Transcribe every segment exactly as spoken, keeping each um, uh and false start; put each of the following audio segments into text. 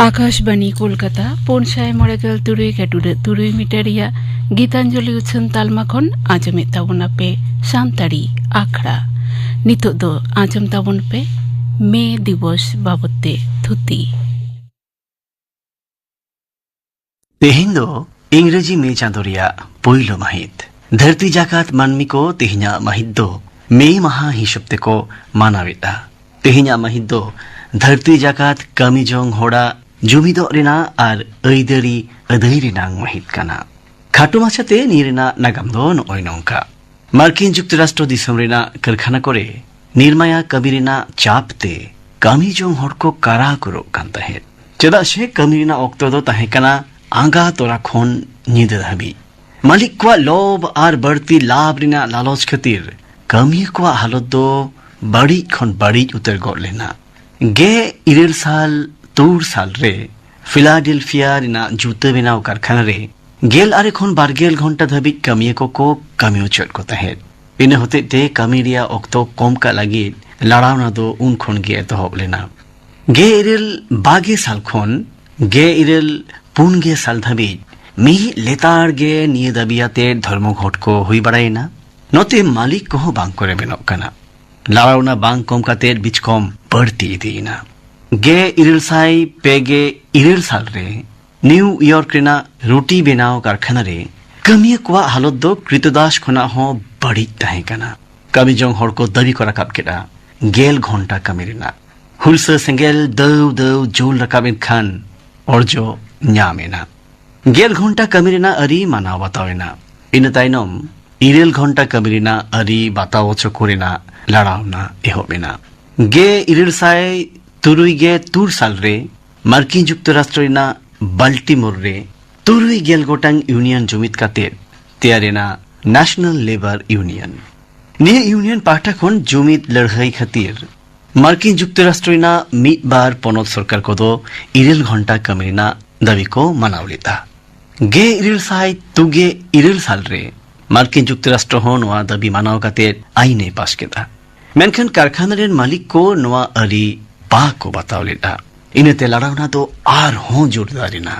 ᱟᱠᱟᱥᱵᱟᱱᱤ ᱠᱳᱞᱠᱟᱛᱟ, ᱯᱩᱱ ᱥᱟᱭ ᱢᱚᱬᱮ ᱜᱮᱞ ᱛᱩᱨᱩᱭ ᱜᱟᱹᱰᱩᱰᱟᱹ ᱛᱩᱨᱩᱭ ᱢᱤᱴᱟᱨ ᱨᱮᱭᱟᱜ ᱜᱤᱛᱟᱧᱡᱚᱞᱤ ᱩᱪᱷᱟᱹᱱ ᱛᱟᱞᱢᱟ ᱠᱷᱚᱱ ᱟᱸᱡᱚᱢᱮᱫ ᱛᱟᱵᱚᱱᱟᱯᱮ ᱥᱟᱱᱛᱟᱲᱤ ᱟᱠᱷᱲᱟ᱾ ᱱᱤᱛᱚᱜ ᱫᱚ ᱟᱸᱡᱚᱢ ᱛᱟᱵᱚᱱ ᱯᱮ ᱢᱮ ᱫᱤᱵᱚᱥ ᱵᱟᱵᱚᱛ ᱛᱮ ᱛᱷᱩᱛᱤ᱾ ᱛᱮᱦᱮᱧ ᱫᱚ ᱤᱝᱨᱮᱡᱤ ᱢᱮ ᱪᱟᱸᱫᱚ ᱨᱮᱭᱟᱜ ᱯᱩᱭᱞᱩ ᱢᱟᱹᱦᱤᱛ᱾ ᱫᱷᱟᱹᱨᱛᱤ ᱡᱟᱠᱟᱛ ᱢᱟᱹᱱᱢᱤ ᱠᱚ ᱛᱮᱦᱮᱧᱟᱜ ᱢᱟᱹᱦᱤᱛ ᱫᱚ ᱢᱮ ᱢᱟᱦᱟ ᱦᱤᱥᱟᱹᱵ ᱛᱮᱠᱚ ᱢᱟᱱᱟᱣᱮᱫᱼᱟ᱾ ᱛᱮᱦᱮᱧᱟᱜ ᱢᱟᱹᱦᱤᱛ ᱫᱚ ᱫᱷᱟᱹᱨᱛᱤ ᱡᱟᱠᱟᱛ ᱠᱟᱹᱢᱤ ᱡᱚᱝ ᱦᱚᱲᱟᱜ ᱡᱩᱢᱤᱫᱚᱜ ᱨᱮᱱᱟᱜ ᱟᱨ ᱟᱹᱭᱫᱟᱹᱨᱤ ᱟᱹᱫᱟᱹᱭ ᱨᱮᱱᱟᱜ ᱢᱟᱹᱦᱤᱛ ᱠᱟᱱᱟ᱾ ᱠᱷᱟᱴᱚ ᱢᱟᱪᱷᱟᱛᱮ ᱱᱤᱭᱟᱹ ᱨᱮᱱᱟᱜ ᱱᱟᱜᱟᱢ ᱫᱚ ᱱᱚᱜᱼᱚᱭ ᱱᱚᱝᱠᱟ᱾ ᱢᱟᱨᱠᱤᱱ ᱡᱩᱠᱛᱚᱨᱟᱥᱴᱨᱚ ᱫᱤᱥᱚᱢ ᱨᱮᱱᱟᱜ ᱠᱟᱹᱨᱠᱷᱟᱱᱟ ᱠᱚᱨᱮ ᱱᱤᱨᱢᱟᱭᱟ ᱠᱟᱹᱢᱤ ᱨᱮᱱᱟᱜ ᱪᱟᱯ ᱛᱮ ᱠᱟᱹᱢᱤ ᱡᱚᱝ ᱦᱚᱲ ᱠᱚ ᱠᱟᱨᱟ ᱠᱚᱨᱚᱜ ᱠᱟᱱ ᱛᱟᱦᱮᱸᱫ, ᱪᱮᱫᱟᱜ ᱥᱮ ᱠᱟᱹᱢᱤ ᱨᱮᱱᱟᱜ ᱚᱠᱛᱚ ᱫᱚ ᱛᱟᱦᱮᱸ ᱠᱟᱱᱟ ᱟᱸᱜᱟ ᱛᱚᱨᱟ ᱠᱷᱚᱱ ᱧᱤᱫᱟᱹ ᱫᱷᱟᱹᱵᱤᱡ᱾ ᱢᱟᱹᱞᱤᱠ ᱠᱚᱣᱟᱜ ᱞᱚᱵᱷ ᱟᱨ ᱵᱟᱹᱲᱛᱤ ᱞᱟᱵᱷ ᱨᱮᱱᱟᱜ ᱞᱟᱞᱚᱪ ᱠᱷᱟᱹᱛᱤᱨ ᱠᱟᱹᱢᱤᱭᱟᱹ ᱠᱚᱣᱟᱜ ᱦᱟᱞᱚᱛ ᱫᱚ ᱵᱟᱹᱲᱤᱡ ᱠᱷᱚᱱ ᱵᱟᱹᱲᱤᱡ ᱩᱛᱟᱹᱨ ᱜᱚᱫ ᱞᱮᱱᱟ᱾ ᱜᱮᱞ ᱤᱨᱟᱹᱞ ᱥᱟᱞ ᱛᱩᱨ ᱥᱟᱞ ᱨᱮ ᱯᱷᱤᱞᱟᱰᱮᱞᱯᱷᱤᱭᱟ ᱨᱮᱱᱟᱜ ᱡᱩᱛᱟᱹ ᱵᱮᱱᱟᱣ ᱠᱟᱨᱠᱷᱟᱱᱟ ᱨᱮ ᱜᱮᱞ ᱟᱨᱮ ᱠᱷᱚᱱ ᱵᱟᱨ ᱜᱮᱞ ᱜᱷᱚᱱᱴᱟ ᱫᱷᱟᱹᱵᱤᱡ ᱠᱟᱹᱢᱤᱭᱟᱹ ᱠᱚᱠᱚ ᱠᱟᱹᱢᱤ ᱦᱚᱪᱚᱭᱮᱫ ᱠᱚ ᱛᱟᱦᱮᱸᱫ᱾ ᱤᱱᱟᱹ ᱦᱚᱛᱮᱡ ᱛᱮ ᱠᱟᱹᱢᱤ ᱨᱮᱭᱟᱜ ᱚᱠᱛᱚ ᱠᱚᱢ ᱠᱟᱜ ᱞᱟᱹᱜᱤᱫ ᱞᱟᱲᱟᱣᱱᱟ ᱫᱚ ᱩᱱ ᱠᱷᱚᱱ ᱜᱮ ᱮᱛᱚᱦᱚᱵ ᱞᱮᱱᱟ᱾ ᱜᱮᱞ ᱤᱨᱟᱹᱞ ᱵᱟᱜᱮ ᱥᱟᱞ ᱠᱷᱚᱱ ᱜᱮᱞ ᱤᱨᱟᱹᱞ ᱯᱩᱱ ᱜᱮ ᱥᱟᱞ ᱫᱷᱟᱹᱵᱤᱡ ᱢᱤᱫ ᱞᱮᱛᱟᱲ ᱜᱮ ᱱᱤᱭᱟᱹ ᱫᱟᱹᱵᱤ ᱟᱛᱮ ᱫᱷᱚᱨᱢᱚ ᱜᱷᱚᱴ ᱠᱚ ᱦᱩᱭ ᱵᱟᱲᱟᱭᱮᱱᱟ᱾ ᱱᱚᱛᱮ ᱢᱟᱹᱞᱤᱠ ᱠᱚᱦᱚᱸ ᱵᱟᱝ ᱠᱚ ᱨᱮᱵᱮᱱᱚᱜ ᱠᱟᱱᱟ᱾ ᱞᱟᱲᱟᱣᱱᱟ ᱵᱟᱝ ᱠᱚᱢ ᱠᱟᱛᱮ ᱵᱤᱪᱠᱚᱢ ᱵᱟᱹᱲᱛᱤ ᱤᱫᱤᱭᱮᱱᱟ᱾ ᱜᱮᱞ ᱤᱨᱟᱹᱞ ᱥᱟᱭ ᱯᱮ ᱜᱮ ᱤᱨᱟᱹᱞ ᱥᱟᱞ ᱨᱮ ᱱᱤᱭᱩ ᱤᱭᱚᱨᱠ ᱨᱮᱱᱟᱜ ᱨᱩᱴᱤ ᱵᱮᱱᱟᱣ ᱠᱟᱨᱠᱷᱟᱱᱟ ᱨᱮ ᱠᱟᱹᱢᱤᱭᱟᱹ ᱠᱚᱣᱟᱜ ᱦᱟᱞᱚᱛ ᱫᱚ ᱠᱨᱤᱛᱚᱫᱟᱥ ᱠᱷᱚᱱᱟᱜ ᱦᱚᱸ ᱵᱟᱹᱲᱤᱡ ᱛᱟᱦᱮᱸ ᱠᱟᱱᱟ᱾ ᱠᱟᱹᱢᱤ ᱡᱚᱝ ᱦᱚᱲ ᱠᱚ ᱫᱟᱹᱵᱤ ᱠᱚ ᱨᱟᱠᱟᱵ ᱠᱮᱫᱼᱟ, ᱜᱮᱞ ᱜᱷᱚᱱᱴᱟ ᱠᱟᱹᱢᱤ ᱨᱮᱱᱟᱜ᱾ ᱦᱩᱞᱥᱟᱹ ᱥᱮᱸᱜᱮᱞ ᱫᱟᱹᱣ ᱫᱟᱹᱣ ᱡᱩᱞ ᱨᱟᱠᱟᱵ ᱮᱱ ᱠᱷᱟᱱ ᱚᱨᱡᱚ ᱧᱟᱢ ᱮᱱᱟ᱾ ᱜᱮᱞ ᱜᱷᱚᱱᱴᱟ ᱠᱟᱹᱢᱤ ᱨᱮᱱᱟᱜ ᱟᱹᱨᱤ ᱢᱟᱱᱟᱣ ᱵᱟᱛᱟᱣ ᱮᱱᱟ᱾ ᱤᱱᱟᱹ ᱛᱟᱭᱱᱚᱢ ᱤᱨᱟᱹᱞ ᱜᱷᱚᱱᱴᱟ ᱠᱟᱹᱢᱤ ᱨᱮᱱᱟᱜ ᱟᱹᱨᱤ ᱵᱟᱛᱟᱣ ᱦᱚᱪᱚ ᱠᱚ ᱨᱮᱱᱟᱜ ᱞᱟᱲᱟᱣᱱᱟ ᱮᱦᱚᱵ ᱮᱱᱟ᱾ ᱜᱮᱞ ᱤᱨᱟᱹᱞ ᱥᱟᱭ ᱛᱩᱨᱩᱭ ᱜᱮᱞ ᱛᱩᱨ ᱥᱟᱞ ᱨᱮ ᱢᱟᱨᱠᱤᱱ ᱡᱩᱠᱛᱚᱨᱟᱥᱴᱨᱚ ᱨᱮᱱᱟᱜ ᱵᱟᱞᱴᱤᱢᱳᱨ ᱨᱮ ᱛᱩᱨᱩᱭ ᱜᱮᱞ ᱜᱚᱴᱟᱝ ᱤᱭᱩᱱᱤᱭᱚᱱ ᱡᱩᱢᱤᱫ ᱠᱟᱛᱮ ᱛᱮᱭᱟᱨ ᱮᱱᱟ ᱱᱮᱥᱱᱟᱞ ᱞᱮᱵᱟᱨ ᱤᱭᱩᱱᱤᱭᱚᱱ᱾ ᱱᱤᱭᱟᱹ ᱤᱭᱩᱱᱤᱭᱚᱱ ᱯᱟᱦᱴᱟ ᱠᱷᱚᱱ ᱡᱩᱢᱤᱫ ᱞᱟᱹᱲᱦᱟᱹᱭ ᱠᱷᱟᱹᱛᱤᱨ ᱢᱟᱨᱠᱤᱱ ᱡᱩᱠᱛᱚᱨᱟᱥᱴᱨᱚ ᱨᱮᱱᱟᱜ ᱢᱤᱫ ᱵᱟᱨ ᱯᱚᱱᱚᱛ ᱥᱚᱨᱠᱟᱨ ᱠᱚᱫᱚ ᱤᱨᱟᱹᱞ ᱜᱷᱚᱱᱴᱟ ᱠᱟᱹᱢᱤ ᱨᱮᱱᱟᱜ ᱫᱟᱹᱵᱤ ᱠᱚ ᱢᱟᱱᱟᱣ ᱞᱮᱫᱼᱟ᱾ ᱜᱮᱞ ᱤᱨᱟᱹᱞ ᱥᱟᱭ ᱛᱩᱜᱮ ᱤᱨᱟᱹᱞ ᱥᱟᱞ ᱨᱮ ᱢᱟᱨᱠᱤᱱ ᱡᱩᱠᱛᱚᱨᱟᱥᱴᱨᱚ ᱦᱚᱸ ᱱᱚᱣᱟ ᱫᱟᱹᱵᱤ ᱢᱟᱱᱟᱣ ᱠᱟᱛᱮ ᱟᱭᱤᱱ ᱮ ᱯᱟᱥ ᱠᱮᱫᱟ᱾ ᱢᱮᱱᱠᱷᱟᱱ ᱠᱟᱨᱠᱷᱟᱱᱟ ᱨᱮᱱ ᱢᱟᱹᱞᱤᱠ ᱠᱚ ᱱᱚᱣᱟ ᱟᱹᱨᱤ ᱵᱟᱠᱚ ᱵᱟᱛᱟᱣ ᱞᱮᱫᱼᱟ᱾ ᱤᱱᱟᱹᱛᱮ ᱞᱟᱲᱟᱣᱱᱟ ᱫᱚ ᱟᱨᱦᱚᱸ ᱡᱳᱨᱫᱟᱨ ᱮᱱᱟ᱾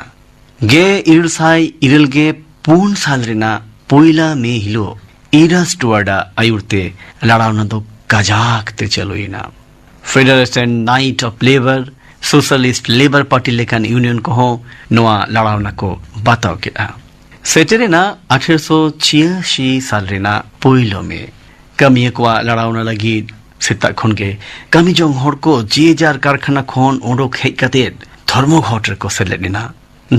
ᱜᱮᱞ ᱤᱨᱟᱹᱞ ᱥᱟᱭ ᱤᱨᱟᱹᱞ ᱜᱮᱞ ᱯᱩᱱ ᱥᱟᱞ ᱨᱮᱱᱟᱜ ᱯᱩᱭᱞᱟ ᱢᱮ ᱦᱤᱞᱳᱜ ᱤᱨᱟ ᱥᱴᱩᱣᱟᱨᱰ ᱟᱜ ᱟᱹᱭᱩᱨ ᱛᱮ ᱞᱟᱲᱟᱣᱱᱟ ᱫᱚ ᱠᱟᱡᱟᱠ ᱛᱮ ᱪᱟᱹᱞᱩᱭᱮᱱᱟ᱾ Federation knight of labour, socialist labour party ᱞᱮᱠᱟᱱ ᱤᱭᱩᱱᱤᱭᱚᱱ ᱠᱚᱦᱚᱸ ᱱᱚᱣᱟ ᱞᱟᱲᱟᱣᱱᱟ ᱠᱚ ᱵᱟᱛᱟᱣ ᱠᱮᱫᱼᱟ᱾ ᱥᱮᱴᱮᱨᱮᱱᱟ ᱟᱴᱷᱟᱨᱚᱥᱚ ᱪᱷᱤᱭᱟᱥᱤ ᱥᱟᱞ ᱨᱮᱱᱟᱜ ᱯᱩᱭᱞᱩ ᱢᱮ᱾ ᱠᱟᱹᱢᱤᱭᱟᱹ ᱠᱚᱣᱟᱜ ᱞᱟᱲᱟᱣᱱᱟ ᱞᱟᱹᱜᱤᱫ ᱥᱮᱛᱟᱜ ᱠᱷᱚᱱ ᱜᱮ ᱠᱟᱹᱢᱤ ᱡᱚᱝ ᱦᱚᱲ ᱠᱚ ᱡᱮ ᱡᱟᱨ ᱠᱟᱨᱠᱷᱟᱱᱟ ᱠᱷᱚᱱ ᱚᱰᱚᱠ ᱦᱮᱡ ᱠᱟᱛᱮ ᱫᱷᱚᱨᱢᱚᱜᱷᱚᱴ ᱨᱮᱠᱚ ᱥᱮᱞᱮᱫ ᱮᱱᱟ᱾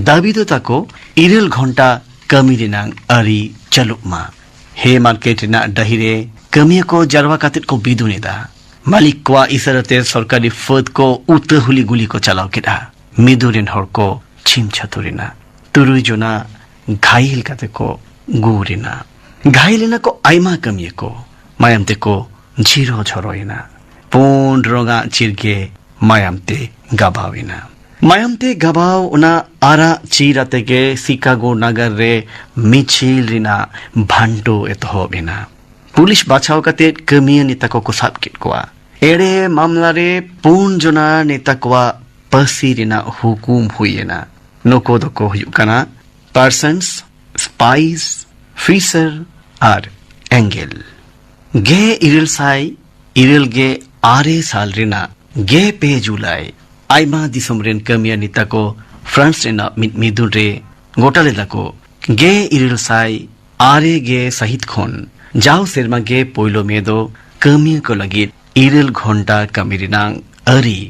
ᱫᱟᱹᱵᱤ ᱫᱚ ᱛᱟᱠᱚ ᱤᱨᱟᱹᱞ ᱜᱷᱚᱱᱴᱟ ᱠᱟᱹᱢᱤ ᱨᱮᱱᱟᱜ ᱟᱹᱨᱤ ᱪᱟᱹᱞᱩᱜ ᱢᱟ᱾ ᱦᱮ ᱢᱟᱨᱠᱮᱴ ᱨᱮᱱᱟᱜ ᱰᱟᱹᱦᱤ ᱨᱮ ᱠᱟᱹᱢᱤᱭᱟᱹ ᱠᱚ ᱡᱟᱨᱣᱟ ᱠᱟᱛᱮ ᱠᱚ ᱵᱤᱫᱩᱱ ᱮᱫᱟ᱾ ᱢᱟᱹᱞᱤᱠ ᱠᱚᱣᱟᱜ ᱤᱥᱟᱹᱨᱟ ᱛᱮ ᱥᱚᱨᱠᱟᱨᱤ ᱯᱷᱟᱹᱫ ᱠᱚ ᱩᱛᱟᱹ ᱦᱩᱞᱤ ᱜᱩᱞᱤ ᱠᱚ ᱪᱟᱞᱟᱣ ᱠᱮᱫᱼᱟ᱾ ᱢᱤᱫᱩ ᱨᱮᱱ ᱦᱚᱲ ᱠᱚ ᱪᱷᱤᱢ ᱪᱷᱟᱹᱛᱩᱨ ᱮᱱᱟ᱾ ᱛᱩᱨᱩᱭ ᱡᱚᱱᱟ ᱜᱷᱟᱭᱮᱞ ᱠᱟᱛᱮ ᱠᱚ ᱜᱩᱨ ᱮᱱᱟ᱾ ᱜᱷᱟᱭᱮᱞ ᱮᱱᱟ ᱠᱚ ᱟᱭᱢᱟ ᱠᱟᱹᱢᱤᱭᱟᱹ ᱠᱚ᱾ ᱢᱟᱭᱟᱢ ᱛᱮᱠᱚ ᱡᱷᱤᱨᱚ ᱡᱷᱚᱨᱚᱭᱮᱱᱟ᱾ ᱯᱩᱸᱰ ᱨᱚᱝᱟᱜ ᱪᱤᱨᱜᱮ ᱢᱟᱭᱟᱢ ᱛᱮ ᱜᱟᱵᱟᱣ ᱮᱱᱟ᱾ ᱢᱟᱭᱟᱢ ᱛᱮ ᱜᱟᱵᱟᱣ ᱚᱱᱟ ᱟᱨᱟᱜ ᱪᱤᱨ ᱟᱛᱮ ᱜᱮ ᱥᱤᱠᱟᱜᱳ ᱱᱟᱜᱟᱨ ᱨᱮ ᱢᱤᱪᱷᱤᱞ ᱨᱮᱱᱟᱜ ᱵᱷᱟᱱᱰᱳ ᱮᱛᱚᱦᱚᱵ ᱮᱱᱟ᱾ ᱯᱩᱞᱤᱥ ᱵᱟᱪᱷᱟᱣ ᱠᱟᱛᱮ ᱠᱟᱹᱢᱤᱭᱟᱹ ᱱᱮᱛᱟ ᱠᱚᱠᱚ ᱥᱟᱵ ᱠᱮᱫ ᱠᱚᱣᱟ᱾ ᱮᱲᱮ ᱢᱟᱢᱞᱟ ᱨᱮ ᱯᱩᱱ ᱡᱚᱱᱟ ᱱᱮᱛᱟ ᱠᱚᱣᱟᱜ ᱯᱟᱹᱥᱤ ᱨᱮᱱᱟᱜ ᱦᱩᱠᱩᱢ ᱦᱩᱭ ᱮᱱᱟ᱾ ᱱᱩᱠᱩ ᱫᱚᱠᱚ ᱦᱩᱭᱩᱜ ᱠᱟᱱᱟ ᱯᱟᱨᱥᱚᱱᱥ, ᱥᱯᱟᱭᱥ, ᱯᱷᱤᱥᱟᱨ ᱟᱨ ᱮᱝᱜᱮᱞ᱾ ᱜᱮ ᱤᱨᱟᱹᱞ ᱥᱟᱭ ᱤᱨᱟᱹᱞ ᱜᱮ ᱟᱨᱮ ᱥᱟᱞ ᱨᱮᱱᱟᱜ ᱜᱮ ᱯᱮ ᱡᱩᱞᱟᱭ ᱟᱭᱢᱟ ᱫᱤᱥᱚᱢ ᱨᱮᱱ ᱠᱟᱹᱢᱤᱭᱟᱹ ᱱᱮᱛᱟ ᱠᱚ ᱯᱷᱨᱟᱱᱥ ᱨᱮᱱᱟᱜ ᱢᱤᱫ ᱢᱤᱫᱩᱱ ᱨᱮ ᱜᱚᱴᱟ ᱞᱮᱫᱟ ᱠᱚ᱾ ᱜᱮ ᱤᱨᱟᱹᱞ ᱥᱟᱭ ᱟᱨᱮ ᱜᱮ ᱥᱟᱹᱦᱤᱛ ᱠᱷᱚᱱ ᱡᱟᱣ ᱥᱮᱨᱢᱟ ᱜᱮ ᱯᱳᱭᱞᱳ ᱢᱮ ᱫᱚ ᱠᱟᱹᱢᱤᱭᱟᱹ ᱠᱚ ᱞᱟᱹᱜᱤᱫ ᱤᱨᱟᱹᱞ ᱜᱷᱚᱱᱴᱟ ᱠᱟᱹᱢᱤ ᱨᱮᱱᱟᱜ ᱟᱹᱨᱤ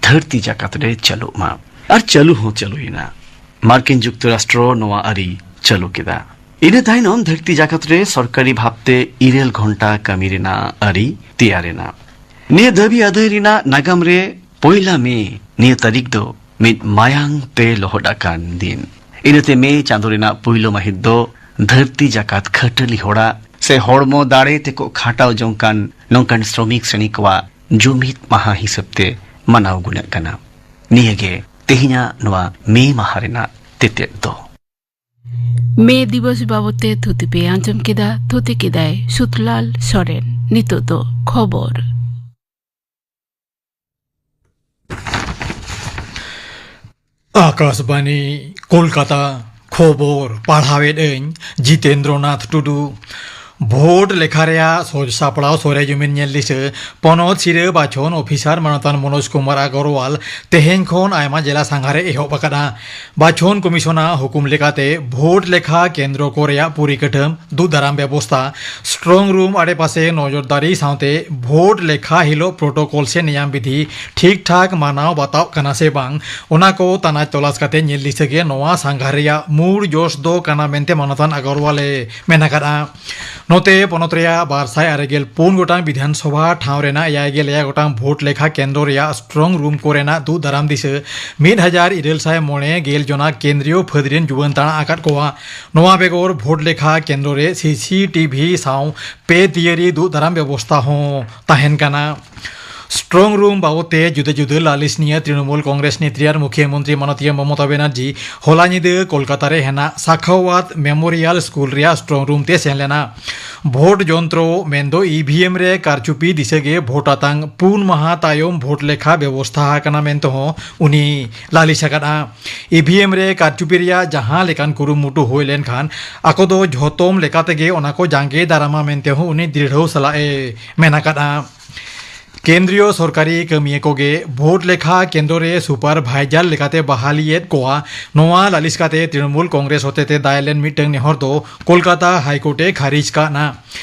ᱫᱷᱟᱹᱨᱛᱤ ᱡᱟᱠᱟᱛ ᱨᱮ ᱪᱟᱹᱞᱩᱜ ᱢᱟ᱾ ᱟᱨ ᱪᱟᱹᱞᱩ ᱦᱚᱸ ᱪᱟᱹᱞᱩᱭᱮᱱᱟ᱾ ᱢᱟᱨᱠᱤᱱ ᱡᱩᱠᱛᱚᱨᱟᱥᱴᱨᱚ ᱱᱚᱣᱟ ᱟᱹᱨᱤ ᱪᱟᱹᱞᱩ ᱠᱮᱫᱟ᱾ ᱤᱱᱟᱹ ᱛᱟᱭᱱᱚᱢ ᱫᱷᱟᱹᱨᱛᱤ ᱡᱟᱠᱟᱛ ᱨᱮ ᱥᱚᱨᱠᱟᱨᱤ ᱵᱷᱟᱵᱽᱛᱮ ᱤᱨᱟᱹᱞ ᱜᱷᱚᱱᱴᱟ ᱠᱟᱹᱢᱤ ᱨᱮᱱᱟᱜ ᱟᱹᱨᱤ ᱛᱮᱭᱟᱨ ᱮᱱᱟ᱾ ᱱᱤᱭᱟᱹ ᱫᱟᱹᱵᱤ ᱟᱹᱫᱟᱹᱭ ᱨᱮᱱᱟᱜ ᱱᱟᱜᱟᱢ ᱨᱮ ᱯᱚᱭᱞᱟ ᱢᱮ ᱱᱤᱭᱟᱹ ᱛᱟᱹᱨᱤᱠᱷ ᱫᱚ ᱢᱤᱫ ᱢᱟᱭᱟᱝ ᱛᱮ ᱞᱚᱦᱚᱫ ᱟᱠᱟᱱ ᱫᱤᱱ᱾ ᱤᱱᱟᱹᱛᱮ ᱢᱮ ᱪᱟᱸᱫᱚ ᱨᱮᱱᱟᱜ ᱯᱩᱭᱞᱩ ᱢᱟᱹᱦᱤᱛ ᱫᱚ ᱫᱷᱟᱹᱨᱛᱤ ᱡᱟᱠᱟᱛ ᱠᱷᱟᱹᱴᱟᱹᱞᱤ ᱦᱚᱲᱟᱜ ᱥᱮ ᱦᱚᱲᱢᱚ ᱫᱟᱲᱮ ᱛᱮᱠᱚ ᱠᱷᱟᱴᱟᱣ ᱡᱚᱝ ᱠᱟᱱ ᱱᱚᱝᱠᱟᱱ ᱥᱨᱚᱢᱤᱠ ᱥᱨᱮᱱᱤ ᱠᱚᱣᱟᱜ ᱡᱩᱢᱤᱫ ᱢᱟᱦᱟ ᱦᱤᱥᱟᱹᱵ ᱛᱮ ᱢᱟᱱᱟᱣ ᱜᱩᱱᱟᱹᱜ ᱠᱟᱱᱟ᱾ ᱱᱤᱭᱟᱹᱜᱮ ᱛᱮᱦᱮᱧᱟᱜ ᱱᱚᱣᱟ ᱢᱮ ᱢᱟᱦᱟ ᱨᱮᱱᱟᱜ ᱛᱮᱛᱮᱫ ᱫᱚ᱾ ᱢᱮ ᱫᱤᱵᱚᱥ ᱵᱟᱵᱚᱛ ᱛᱮ ᱛᱷᱩᱛᱤ ᱯᱮ ᱟᱸᱡᱚᱢ ᱠᱮᱫᱟ᱾ ᱛᱷᱩᱛᱤ ᱠᱮᱫᱟᱭ ᱥᱩᱛᱞᱟᱞ ᱥᱚᱨᱮᱱ᱾ ᱱᱤᱛᱚᱜ ᱫᱚ ᱠᱷᱚᱵᱚᱨ᱾ ᱟᱠᱟᱥᱵᱟᱱᱤ, ᱠᱳᱞᱠᱟᱛᱟ᱾ ᱠᱷᱚᱵᱚᱨ ᱯᱟᱲᱦᱟᱣᱮᱫ ᱟᱹᱧ ᱡᱤᱛᱮᱱᱫᱨᱚᱱᱟᱛᱷ ᱴᱩᱰᱩ᱾ ᱵᱷᱳᱴ ᱞᱮᱠᱷᱟ ᱨᱮᱭᱟᱜ ᱥᱚᱡᱽ ᱥᱟᱯᱲᱟᱣ ᱥᱚᱨᱮᱡᱩᱢᱤᱱ ᱧᱮᱞ ᱫᱤᱥᱟᱹ᱾ ᱯᱚᱱᱚᱛ ᱥᱤᱨᱟᱹ ᱵᱟᱪᱷᱚᱱ ᱚᱯᱷᱤᱥᱟᱨ ᱢᱟᱱᱚᱛᱟᱱ ᱢᱚᱱᱳᱡᱽ ᱠᱩᱢᱟᱨ ᱟᱜᱚᱨᱣᱟᱞ ᱛᱮᱦᱮᱧ ᱠᱷᱚᱱ ᱟᱭᱢᱟ ᱡᱮᱞᱟ ᱥᱟᱸᱜᱷᱟᱨᱮ ᱮᱦᱚᱵ ᱟᱠᱟᱫᱼᱟ᱾ ᱵᱟᱪᱷᱚᱱ ᱠᱚᱢᱤᱥᱚᱱᱟᱜ ᱦᱩᱠᱩᱢ ᱞᱮᱠᱟᱛᱮ ᱵᱷᱳᱴ ᱞᱮᱠᱷᱟ ᱠᱮᱱᱫᱨᱚ ᱠᱚ ᱨᱮᱭᱟᱜ ᱯᱚᱨᱤᱠᱟᱴᱷᱟᱢ, ᱫᱩᱜ ᱫᱟᱨᱟᱢ ᱵᱮᱵᱚᱥᱛᱟ, ᱥᱴᱨᱚᱝ ᱨᱩᱢ ᱟᱰᱮᱯᱟᱥᱮ ᱱᱚᱡᱚᱨᱫᱟᱨᱤ ᱥᱟᱶᱛᱮ ᱵᱷᱳᱴ ᱞᱮᱠᱷᱟ ᱦᱤᱞᱳᱜ ᱯᱨᱳᱴᱳᱠᱚᱞ ᱥᱮ ᱱᱤᱭᱟᱢ ᱵᱤᱫᱷᱤ ᱴᱷᱤᱠ ᱴᱷᱟᱠ ᱢᱟᱱᱟᱣ ᱵᱟᱛᱟᱣ ᱠᱟᱱᱟ ᱥᱮ ᱵᱟᱝ, ᱚᱱᱟ ᱠᱚ ᱛᱟᱱᱟᱪ ᱛᱚᱞᱟᱥ ᱠᱟᱛᱮ ᱧᱮᱞ ᱫᱤᱥᱟᱹ ᱜᱮ ᱱᱚᱣᱟ ᱥᱟᱸᱜᱷᱟᱨ ᱨᱮᱭᱟᱜ ᱢᱩᱲ ᱡᱚᱥ ᱫᱚ ᱠᱟᱱᱟ ᱢᱮᱱᱛᱮ ᱢᱟᱱᱚᱛᱟᱱ ᱟᱜᱚᱨᱣᱟᱞ ᱮ ᱢᱮᱱ ᱟᱠᱟᱫᱼᱟ᱾ ᱱᱚᱛᱮ ᱯᱚᱱᱚᱛ ᱨᱮᱭᱟᱜ ᱵᱟᱨ ᱥᱟᱭ ᱟᱨᱮ ᱜᱮᱞ ᱯᱩᱱ ᱜᱚᱴᱟᱝ ᱵᱤᱫᱷᱟᱱ ᱥᱚᱵᱷᱟ ᱴᱷᱟᱶ ᱨᱮᱱᱟᱜ ᱮᱭᱟᱭ ᱜᱮᱞ ᱮᱭᱟᱭ ᱜᱚᱴᱟᱝ ᱵᱷᱳᱴ ᱞᱮᱠᱷᱟ ᱠᱮᱱᱫᱨᱚ ᱨᱮᱭᱟᱜ ᱥᱴᱨᱚᱝ ᱨᱩᱢ ᱠᱚᱨᱮᱱᱟᱜ ᱫᱩᱜ ᱫᱟᱨᱟᱢ ᱫᱤᱥᱟᱹ ᱢᱤᱫ ᱦᱟᱡᱟᱨ ᱤᱨᱟᱹᱞ ᱥᱟᱭ ᱢᱚᱬᱮ ᱜᱮᱞ ᱡᱚᱱᱟ ᱠᱮᱱᱫᱨᱤᱭᱚ ᱯᱷᱟᱹᱫᱽ ᱨᱮᱱ ᱡᱩᱣᱟᱹᱱ ᱛᱟᱬᱟ ᱟᱠᱟᱫ ᱠᱚᱣᱟ᱾ ᱱᱚᱣᱟ ᱵᱮᱜᱚᱨ ᱵᱷᱳᱴ ᱞᱮᱠᱷᱟ ᱠᱮᱱᱫᱨᱚ ᱨᱮ ᱥᱤ ᱥᱤ ᱴᱤ ᱵᱷᱤ ᱥᱟᱶ ᱯᱮ ᱛᱤᱭᱟᱹᱨᱤ ᱫᱩᱜ ᱫᱟᱨᱟᱢ ᱵᱮᱵᱚᱥᱛᱟ ᱦᱚᱸ ᱛᱟᱦᱮᱱ ᱠᱟᱱᱟ᱾ ᱥᱴᱨᱚᱝ ᱨᱩᱢ ᱵᱟᱵᱚᱛ ᱛᱮ ᱡᱩᱫᱟᱹ ᱡᱩᱫᱟᱹ ᱞᱟᱹᱞᱤᱥ ᱱᱤᱭᱟᱹ ᱛᱨᱤᱱᱚᱢᱩᱞ ᱠᱚᱝᱜᱨᱮᱥ ᱱᱮᱛᱨᱤ ᱟᱨ ᱢᱩᱠᱷᱭᱟᱹ ᱢᱚᱱᱛᱨᱤ ᱢᱟᱱᱚᱛᱤᱭᱟᱹ ᱢᱚᱢᱚᱛᱟ ᱵᱮᱱᱟᱨᱡᱤ ᱦᱚᱞᱟ ᱧᱤᱫᱟᱹ ᱠᱳᱞᱠᱟᱛᱟ ᱨᱮ ᱦᱮᱱᱟᱜ ᱥᱟᱠᱷᱟᱣᱟᱛ ᱢᱮᱢᱳᱨᱤᱭᱟᱞ ᱥᱠᱩᱞ ᱨᱮᱭᱟᱜ ᱥᱴᱨᱚᱝ ᱨᱩᱢ ᱛᱮ ᱥᱮᱱ ᱞᱮᱱᱟ᱾ ᱵᱷᱳᱴ ᱡᱚᱱᱛᱨᱚ ᱢᱮᱱᱫᱚ ᱤ ᱵᱷᱤ ᱮᱢ ᱨᱮ ᱠᱟᱨᱪᱩᱯᱤ ᱫᱤᱥᱟᱹ ᱜᱮ ᱵᱷᱳᱴ ᱟᱛᱟᱝ ᱯᱩᱱ ᱢᱟᱦᱟ ᱛᱟᱭᱚᱢ ᱵᱷᱳᱴ ᱞᱮᱠᱷᱟ ᱵᱮᱵᱚᱥᱛᱷᱟ ᱟᱠᱟᱱᱟ ᱢᱮᱱᱛᱮ ᱦᱚᱸ ᱩᱱᱤ ᱞᱟᱹᱞᱤᱥ ᱟᱠᱟᱫᱼᱟ᱾ ᱤ ᱵᱷᱤ ᱮᱢ ᱨᱮ ᱠᱟᱨᱪᱩᱯᱤ ᱨᱮᱭᱟᱜ ᱡᱟᱦᱟᱸ ᱞᱮᱠᱟᱱ ᱠᱩᱨᱩᱢᱩᱴᱩ ᱦᱩᱭ ᱞᱮᱱᱠᱷᱟᱱ ᱟᱠᱚ ᱫᱚ ᱡᱷᱚᱛᱚᱢ ᱞᱮᱠᱟ ᱛᱮᱜᱮ ᱚᱱᱟ ᱠᱚ ᱡᱟᱸᱜᱮ ᱫᱟᱨᱟᱢᱟ ᱢᱮᱱᱛᱮ ᱦᱚᱸ ᱩᱱᱤ ᱫᱨᱤᱲᱦᱚ ᱥᱟᱞᱟᱜ ᱮ ᱢᱮᱱ ᱟᱠᱟᱫᱼᱟ᱾ ᱠᱮᱱᱫᱨᱤᱭᱚ ᱥᱚᱨᱠᱟᱨᱤ ᱠᱟᱹᱢᱤᱭᱟᱹ ᱠᱚᱜᱮ ᱵᱷᱳᱴ ᱞᱮᱠᱷᱟ ᱠᱮᱱᱫᱨᱚ ᱨᱮ ᱥᱩᱯᱟᱨᱵᱷᱟᱭᱡᱟᱨ ᱞᱮᱠᱟᱛᱮ ᱵᱟᱦᱟᱞᱤᱭᱮᱫ ᱠᱚᱣᱟ᱾ ᱱᱚᱣᱟ ᱞᱟᱹᱞᱤᱥ ᱠᱟᱛᱮ ᱛᱨᱤᱱᱚᱢᱩᱞ ᱠᱚᱝᱜᱨᱮᱥ ᱦᱚᱛᱮᱛᱮ ᱫᱟᱭᱮᱨ ᱞᱮᱱ ᱢᱤᱫᱴᱟᱝ ᱱᱮᱦᱚᱨ ᱫᱚ ᱠᱳᱞᱠᱟᱛᱟ ᱦᱟᱭᱠᱳᱨᱴ ᱮ ᱠᱷᱟᱨᱤᱡ ᱠᱟᱜᱼᱟ᱾